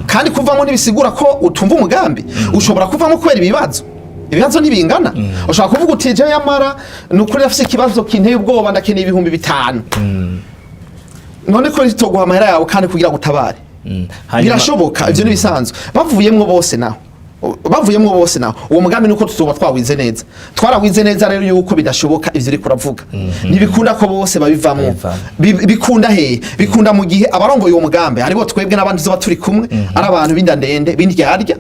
kandi kuvamwo ntibisigura ko utumva umugambi. Ushobora kuvamwo kubera ibibazo, ibibazo ntibingana. Ushobora kuvuga uti: "Je yamara ni ukuri afise ikibazo kinteye ubwoba, ndakeneye 5000." None ko ritoguha amahera yawe kandi kugira ngo utabare? Birashoboka, ivyo nibisanzwe. Bavuyemwo bose naho, uwo mugambi nuko tuzoba twawize neza, twarawize neza rero yuko bidashoboka ivyo uriko uravuga. Ntibikunda ko bose babivamwo. Babivamwo. Bikunda hehe? Bikunda mu gihe abarongoye uwo mugambi aribo twebwe n'abandi tuzoba turi kumwe, ari abantu b'inda ndende, b'indyarya,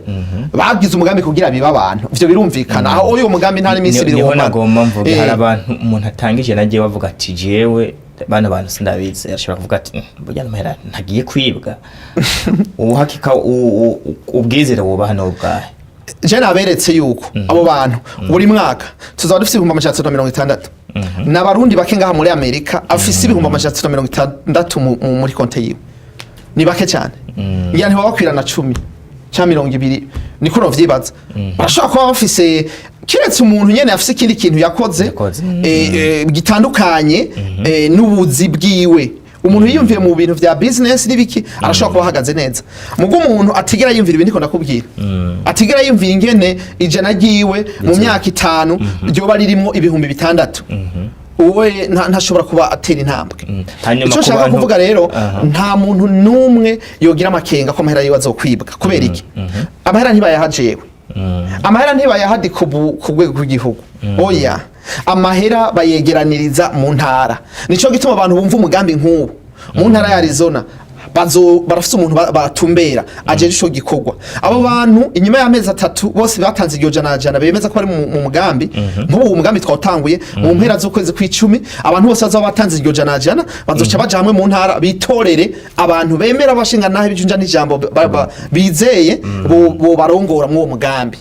bagize umugambi kugira bibe abantu. Ivyo birumvikana. Aho uyu mugambi nta n'iminsi 2 Niho womara. nagomba mvuga, hari abantu umuntu atangije nagiye bavuga ati: "Jewe bano bantu sindabizi." Arashobora kuvuga ati: "Burya n'amahera ntagiye kwibwa." Ubu hakika ubwizere wubaha ni ubwahe? Je naberetse yuko abo bantu buri mwaka tuzaba dufite 360,000. N'Abarundi bake ngaha muri Amerika afise 360,000 muri konte yiwe, ni bake cyane. Ngira ntibaba bakwirana 10 cyangwa 20, niko novyibaza. Barashobora kuba bafise, kiretse umuntu nyene afise ikindi kintu yakoze, Yakoze. Gitandukanye n'ubuzi bwiwe. Umuntu yiyumviye mu bintu vya business n'ibiki arashobora kuba ahagaze neza. Mugo umuntu atigera yiyumvira ibindi, ko ndakubwira, atigera yiyumvira ingene 100 ryiwe mu myaka 5 ryoba ririmwo 6000, uwe ntashobora kuba atera intambwe. Hanyuma Icyo ku nshaka kuvuga rero, nta muntu n'umwe yogira amakenga ko amahera yiwe azokwibwa. Kubera iki? Amahera ntibayaha jewe, amahera ntibayaha ku rwego rw'igihugu, oya. Amahera bayegeraniriza mu ntara. Nico gituma abantu bumva umugambi nk'ubu mu ntara ya Arizona Bazo barafise umuntu batumbera ajeje ico gikorwa. Abo bantu inyuma y'amezi 3 bose batanze iryo jana jana, bemeza ko bari mu mugambi. Nk'ubu uwo mugambi twawutanguye mu mpera z'ukwezi kw'icumi. Abantu bose bazaba batanze iryo jana jana bazoca baja hamwe mu ntara, bitorere abantu bemera, bashinga naho ibijunja n'ijambo, bizeye bo barongora mw'uwo mugambi.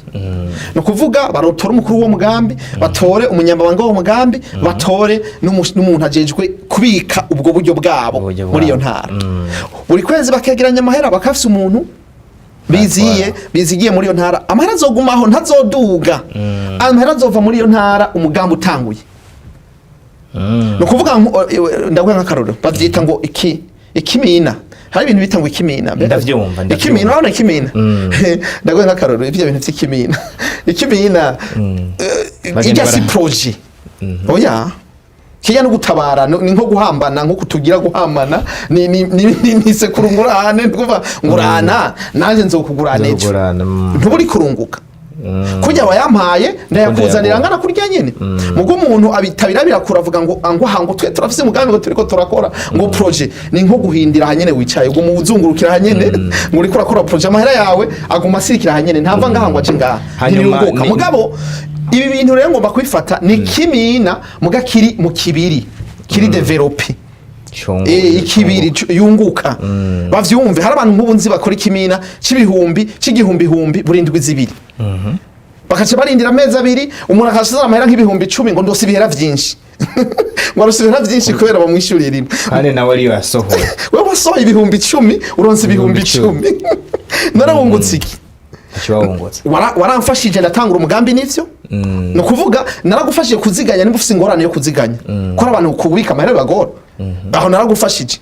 Ni ukuvuga barotora umukuru w'uwo mugambi, batore umunyamabanga w'uwo mugambi, batore n'umuntu ajejwe kubika ubwo buryo bwabo Uburyo muri iyo bwabo. ntara. Buri kwezi bakegeranya amahera, bakafise umuntu biziye, bizigiye muri iyo ntara. Amahera azogumaho, ntazoduga. Amahera azova muri iyo ntara umugambi utanguye. Ni ukuvuga ndaguha nk'akarorero, bavyita ngo iki ikimina. Hari ibintu bita ngo ikimina. Ndavyumva, ndavyumva. Ikimina, urabona ikimina? Ndaguha nk'akarorero, ivyo bintu vy'ikimina, ikimina Bagenda ijya si projet, oya. Kijya no gutabara, ni nko guhambana, nko kutugira guhambana, ni sekuru ngurane. Ni ngurana nanjye nzokugurana ejo. Nzokugurana. Ntuburi kurunguka kurya wayampaye, ndayakuzanira ngana kurya nyene. Mugo umuntu abitabira birakura, avuga ngo angwa ngo twe turafise umugambi, ngo turiko turakora ngo projet. Ni nko guhindira hanyene wicaye, ubwo muzungurukira hanyene ngo uriko urakora projet. Amahera yawe aguma asirikira hanyene, ntava ngaha ngo aje ngaha. Hanyuma ntiyunguka. Mugabo ibi bintu rero ngomba kubifata ni kimina, muga kiri mu kibiri kiri développé. Cungu- Ikibiri yunguka. Bavyumve, hari abantu nk'ubu nzi bakora ikimina c'ibihumbi, c'igihumbi buri ndwi 2, bakaca barindira amezi 2, umuntu akashizana amahera nk'ibihumbi 10, ngo ndose ibihera vyinshi, ngo arose ibihera vyinshi kubera bamwishyuriye rimwe. Kandi nawe ariyo yasohoye. Wewe wasohoye ibihumbi 10, uronse ibihumbi 10,000. 10. None wungutse iki? Ntacyo wungutse. Waramfashije ndatangura umugambi, nivyo. Ni ukuvuga naragufashije kuziganya nimba ufise ingorane yo kuziganya, ko ari abantu kubika amahera bibagora. Aho naragufashije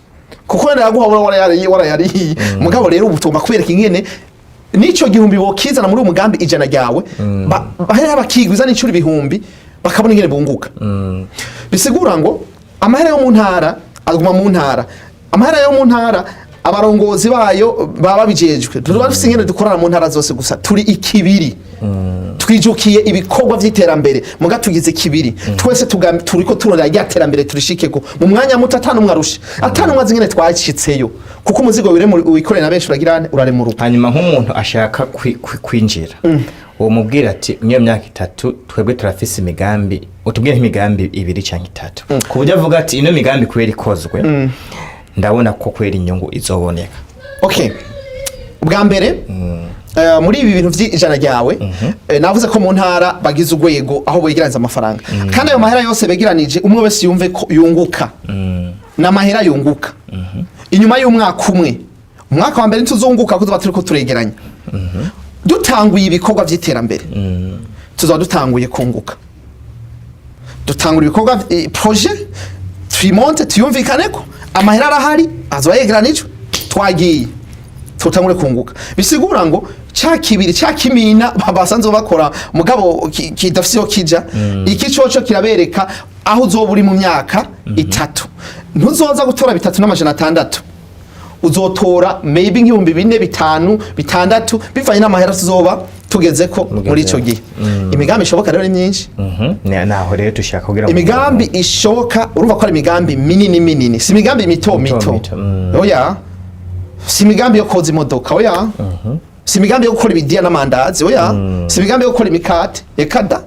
kuko wenda yaguha warayariye, warayariye. Mugabo rero ubu tugomba kubereka ingene n'ico gihumbi bokizana muri uwo mugambi, ijana ryawe bahera bakigwiza n'incuro ibihumbi, bakabona ingene bunguka. Bisigura ngo amahera yo mu ntara aguma mu ntara. Amahera yo mu ntara, abarongozi bayo baba babijejwe. Tuba dufise ingene dukorana mu ntara zose, gusa turi ikibiri, twijukiye ibikorwa vy'iterambere, muga tugize kibiri twese, turiko turondera rya terambere turishikeko mu mwanya muto, atanumwe arushe, atanumwe azi ingene twashitseyo, kuko umuzigo wikoreye na benshi uragira uraremuruka. Hanyuma nk'umuntu ashaka kwinjira, uwo mubwira ati mwiyo myaka 3 twebwe turafise imigambi, utubwire nk'imigambi ibiri cyangwa itatu, ku buryo avuga ati ino migambi kubera ikozwe ndabona ko kwera inyungu izoboneka. Okay, bwa mbere, muri ibi bintu vy'ijana ryawe, navuze ko mu ntara bagize urwego aho begeraniza amafaranga, kandi ayo mahera yose begeranije, umwe wese yumve ko yunguka, n'amahera yunguka inyuma y'umwaka umwe. Umwaka wa mbere ntituzunguka kuko tuba turiko turegeranya. Dutanguye ibikorwa vy'iterambere, tuzaba dutanguye kunguka. Dutangura ibikorwa, projet tuyimonte, tuyumvikaneko, amahera arahari, azoba yegeranijwe, twagiye tutangure kunguka. Bisigura ngo ca kibiri, ca kimina basanzwe bakora mugabo kidafise iyo kija, iki coco kirabereka aho uzoba uri mu myaka 3. Ntuzoza gutora 3,600, uzotora maybe nk'ibihumbi 4, 5, 6, bivanye n'amahera tuzoba tugezeko muri ico gihe. Imigambi ishoboka rero ni myinshi. Naho rero dushaka kugira ngo Imigambi ishoboka, urumva ko ari imigambi minini minini, si imigambi mito Mito mito. mito. Oya, si imigambi yo koza imodoka, oya. Si imigambi yo gukora ibidiya n'amandazi, oya. Si imigambi yo gukora imikate, eka da.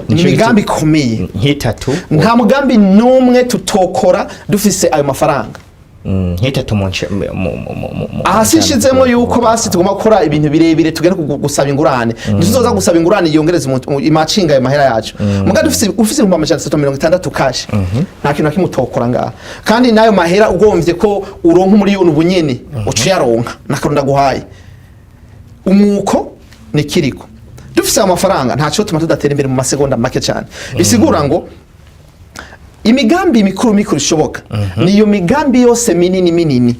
Ni Nico imigambi ikomeye. Nk'itatu. Nta mugambi n'umwe tutokora dufise ayo mafaranga. Nk'itatu mu nce mu Aha sinshizemo yuko basi tugomba gukora ibintu birebire, tugenda gusaba ingurane. Ntituzoza gusaba ingurane yongereza imacinga ayo mahera yacu. Muga dufise, ufise 360,000 cash, nta kintu na kimwe utokora ngaha. Kandi n'ayo mahera ugomvye ko uronka umuriyoni ubunyene, uca uyaronka n'akarunda ndaguhaye. Umuko ni kiriko dufise ayo mafaranga, ntaco tuma tudatera imbere mu masegonda make cyane. Bisigura ngo imigambi mikuru mikuru ishoboka niyo migambi yose minini minini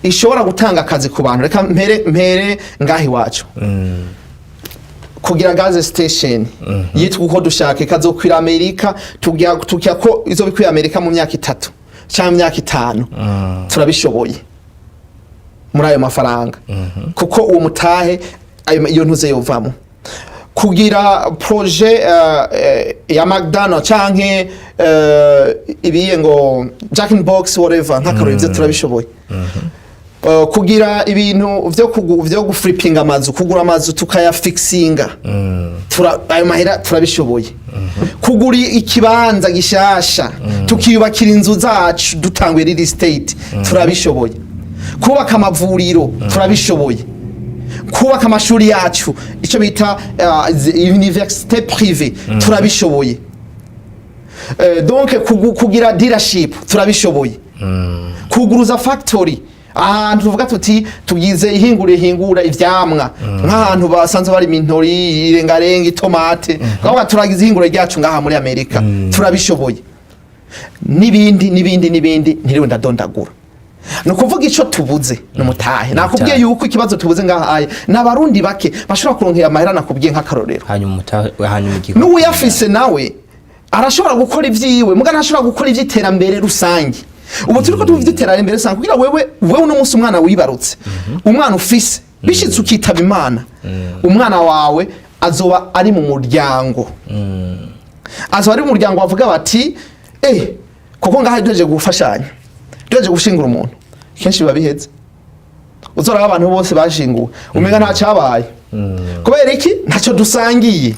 ishobora gutanga akazi ku bantu. Reka mpere ngaha iwacu. Kugira gas station yitwa uko dushaka, ikazokwira Amerika, tugira ko izobikwira Amerika mu myaka 3 cyangwa imyaka 5, turabishoboye muri ayo mafaranga, kuko uwo mutahe iyo ntuze yovamo. Kugira projet ya McDonald canke ibiye ngo Jack in Box, whatever, nk'akarorero, ivyo turabishoboye. Kugira ibintu vyo guflipinga amazu, kugura amazu tukayafixinga, ayo mahera turabishoboye. Kugura ikibanza gishasha tukiyubakira inzu zacu dutanguye real estate, turabishoboye. Kubaka amavuriro, turabishoboye. Kubaka amashuri yacu, icyo bita université privée, turabishoboye. Donc kugira dealership, turabishoboye. Kuguruza factory ahantu tuvuga tuti tugize ihingura ihingura ivyamwa, nk'ahantu basanzwe bari intori, irengarenga, itomate, twavuga turagize ihingura ryacu ngaha muri Amerika, turabishoboye, n'ibindi n'ibindi n'ibindi ntiriwe ndadondagura. Ni ukuvuga icyo tubuze ni umutahe. Nakubwiye yuko ikibazo tubuze ngaha aya ni Abarundi bake bashobora kuronkera amahera. Nakubwiye nk'akarorero, Hanyuma umutahe, hanyuma igihugu n'uwuyafise nawe arashobora gukora ibyiwe, muga ntashobora gukora iby'iterambere rusange. Ubu turiko tuvuga iby'iterambere rusange kugira wewe uno munsi umwana wibarutse, umwana ufise, bishitse ukitaba Imana, umwana wawe azoba ari mu muryango, azoba ari mu muryango bavuga bati kuko ngaha duhejeje gufashanya, duhejeje gushingura umuntu, kenshi biba biheze. Uzoraba abantu bose bashinguwe umenga nta cyabaye. Kubera iki? Ntacyo dusangiye.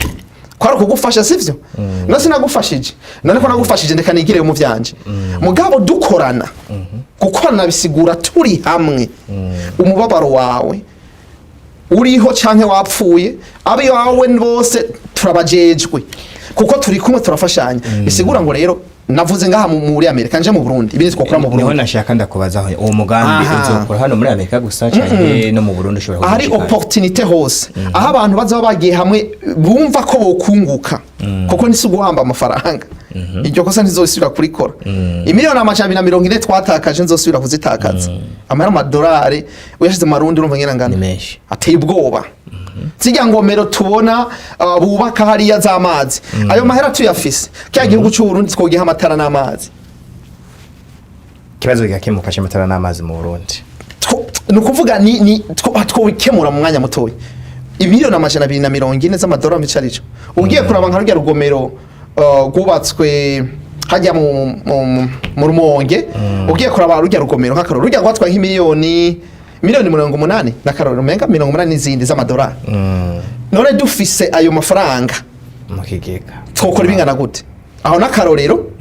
Kwari ukugufasha, sivyo? No sinagufashije none ko nagufashije, ndeka nigire mu vyanje. Mugabo dukorana, gukorana bisigura turi hamwe. Umubabaro wawe uriho canke wapfuye, abiwawe bose turabajejwe kuko turi kumwe, turafashanya. Bisigura ngo rero navuze ngaha muri Amerika, nje mu Burundi, ibindi twakora mu Niho Burundi. nashaka ndakubazaho uwo mugambi uzokora hano muri Amerika gusa canke no mu Burundi ushobora Ahari kuwushikana? opportunité hose, aho abantu bazaba bagiye hamwe bumva ko bokunguka, kuko ntisi guhamba amafaranga. Iryo kosa ntizosubira kurikora. 240 miliyoni twatakaje nzosubira kuzitakaza. Amahera amadolari uyashize mu marundi urumva ngena ngana. Ni menshi. Ateye ubwoba. Zirya ngomero tubona bubaka hariya z'amazi, ayo mahera tuyafise, kya gihugu cy'u Burundi twogiha amatara n'amazi. Ikibazo kigakemuka c'amatara n'amazi mu Burundi. Ni ukuvuga ni twobikemura mu mwanya mutoya. 240 miliyoni z'amadolari mico arico. Ugiye kuraba nka rurya rugomero rwubatswe hajya mu Rumonge, ugiye kuraba rurya rugomero nk'akarorero, rurya rwatwaye nk'imiliyoni 80 n'akarorero, umenga 80 n'izindi z'amadolari. None dufise ayo mafaranga mu kigega, twokora ibingana gute? Aho n'akarorero,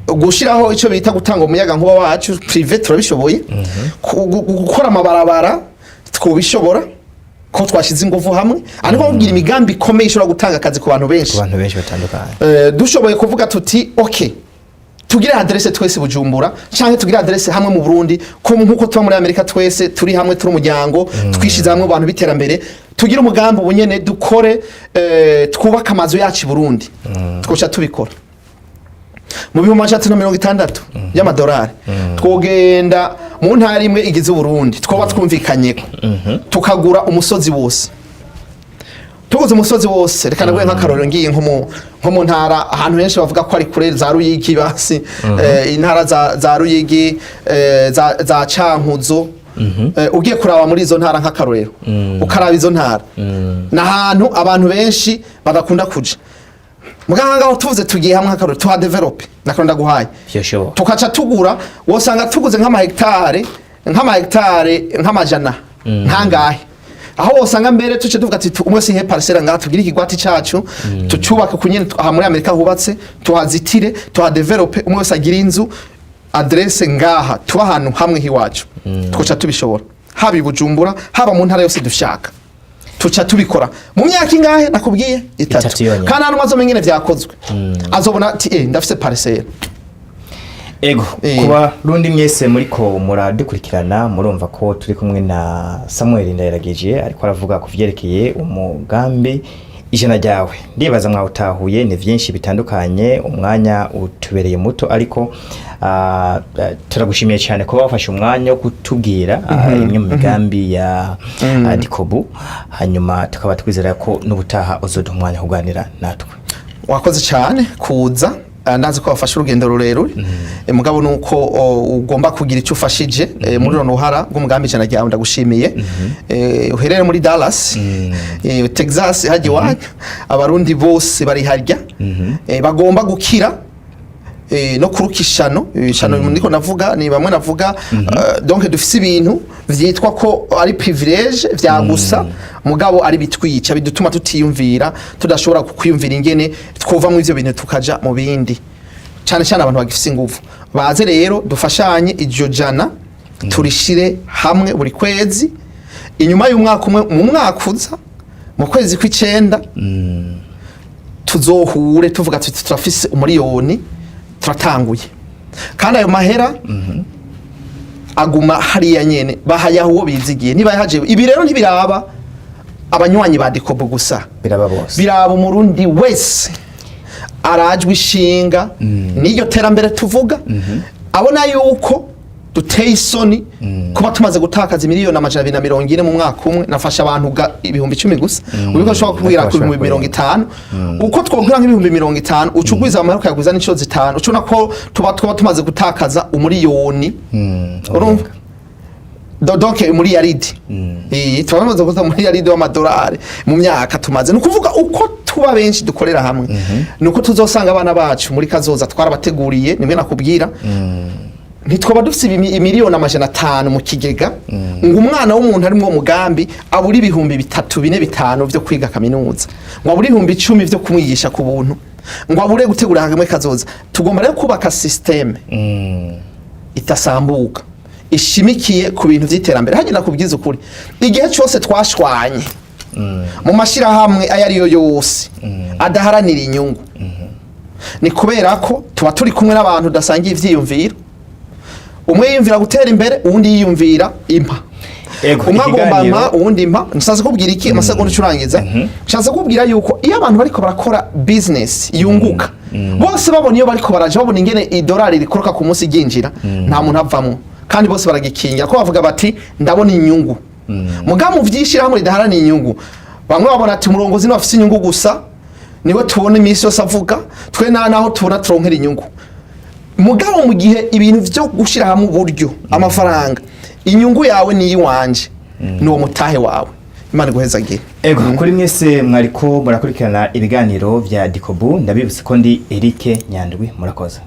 gushiraho icyo bita gutanga umuyaga nkuba wacu privé, turabishoboye. Gukora amabarabara twobishobora ko twashize ingufu hamwe. Ariko mubwira imigambi ikomeye ishobora gutanga akazi ku bantu benshi, ku bantu benshi batandukanye. Dushoboye kuvuga tuti ok, tugire adresse twese Bujumbura canke tugire adresse hamwe mu Burundi, ko nkuko tuba muri Amerika twese turi hamwe, turi umuryango, twishize hamwe mu bantu b'iterambere, tugire umugambi ubunyene dukore, twubake amazu yacu i Burundi, twoca tubikora mu 360,000 y'amadolari. Twogenda mu ntara imwe igize Uburundi twoba twumvikanyeko, tukagura umusozi wose. Tuguze umusozi wose, reka naguhe nk'akarorero, ngiye nko mu ntara ahantu henshi bavuga ko ari kure, za Ruyigi basi, intara za Ruyigi, za Cankuzo. Ugiye kuraba muri izo ntara nk'akarorero, ukaraba izo ntara ni ahantu abantu benshi badakunda kuja. Muganga ngaho tuvuze tugiye hamwe nk'akarorero tuha develop, nakaro ndaguhaye, Vyoshoboka. tukaca tugura, wosanga tuguze nk'amahegitare nk'amajana nkangahe, aho wosanga mbere tuce tuvuga ati umwe sihe parcelle ngaha, tugire ikigwati cacu, tucubake kunyene aha muri Amerika hubatse, tuhazitire, tuhadevelope, umwe wese agire inzu, adresse ngaha, tuba ahantu hamwe hiwacu. Twoca tubishobora haba i Bujumbura, haba mu ntara yose dushaka. Tuca tubikora mu myaka ingahe nakubwiye? Itatu. Itatu yonyene. Kandi hano azomenya ingene vyakozwe, azobona ati ndafise parcelle. Ego. Kuba rundi mwese muriko muradukurikirana, murumva ko turi kumwe na Samuel Ndayiragije, ariko aravuga ku vyerekeye umugambi Ijana Ryawe. Ndibaza mwawutahuye, ni vyinshi bitandukanye, umwanya utubereye muto, ariko turagushimiye cyane kuba wafashe umwanya wo kutubwira imwe mu migambi ya Dikobu, hanyuma tukaba twizera ko n'ubutaha uzoduha umwanya wo kuganira natwe. Wakoze cyane kuza. Ndazi ko wafashe urugendo rurerure. Mugabo nuko ugomba kugira icyo ufashije muri runo ruhara rw'umugambi ijana ryawe, ndagushimiye. Uherere muri Dallas, Texas, hajya iwanyu, Abarundi bose bari harya bagomba gukira no kuruka ishano. Ishano niko navuga, ni bamwe navuga, donc dufise ibintu vyitwa ko ari privilège vya gusa, mugabo ari bitwica, bidutuma tutiyumvira, tudashobora kwiyumvira ingene twova mu ivyo bintu tukaja mu bindi. Cyane cyane abantu bagifise inguvu baze rero dufashanye, iryo jana turishire hamwe buri kwezi. Inyuma y'umwaka umwe, mu mwaka uza mu kwezi kw'icenda, tuzohure tuvuga tuti turafise umuriyoni, turatanguye. Kandi ayo mahera aguma hariya nyene, bahayaha uwo bizigiye. Niba yahaje ibi rero ntibiraba abanywanyi ba Dikobo gusa, Biraba bose. Biraba Umurundi wese arajwe ishinga n'iryo terambere tuvuga, abona yuko duteye isoni kuba tumaze gutakaza 240 miliyoni mu mwaka umwe. Nafasha abantu 10,000 gusa, ubiko ashobora kubwira ku 50,000, uko twogura nk'50,000, uca ugwiza amahera ukayagwiza n'inshuro zitanu, uca ubona ko tuba tumaze gutakaza umuriyoni, urumva? Donc muri yaridi tuba tumaze gutakaza muri yaridi w'amadolari mu myaka tumaze. Ni ukuvuga uko tuba benshi dukorera hamwe, ni uko tuzosanga abana bacu muri kazoza twarabateguriye. Nimwe nakubwira, ntitwaba dufite 500 miliyoni mu kigega ngo umwana w'umuntu ari mu mugambi abure 3000, 4, 5 byo kwiga kaminuza, ngo abure 10,000 byo kumwigisha ku buntu, ngo abure gutegura hamwe kazoza. Tugomba rero kubaka système itasambuka, ishimikiye ku bintu by'iterambere. Hagenda kubwiza ukuri, igihe cyose twashwanye mu mashyirahamwe ayo ariyo yose adaharanira inyungu, ni kubera ko tuba turi kumwe n'abantu tudasangiye ivyiyumviro. Umwe yiyumvira gutera imbere, uwundi yiyumvira impa. Umwe agomba Ikiganiro mpa, uwundi mpa. Nshatse kubwira iki? Amasegonda ucurangiza, nshatse kubwira yuko iyo abantu bariko barakora business yunguka, bose babona iyo bariko baraja, babona ingene idolari rikoroka ku munsi ryinjira, nta muntu avamwo, kandi bose baragikingira ko bavuga bati ndabona inyungu. Muga mu vyishirahamwe ridaharanira inyungu, bamwe babona ati umurongozi niwe afise inyungu gusa, niwe tubona iminsi yose avuga, twe nta naho tubona turonkera inyungu. Mugabo mu gihe ibintu vyo gushira hamwe uburyo, amafaranga, inyungu yawe ni iwanje, ni uwo mutahe wawe. Imana iguhezagire. Ego, kuri mwese mwariko murakurikirana ibiganiro vya Dikobu, ndabibutse ko ndi Eric Nyandwi. Murakoze.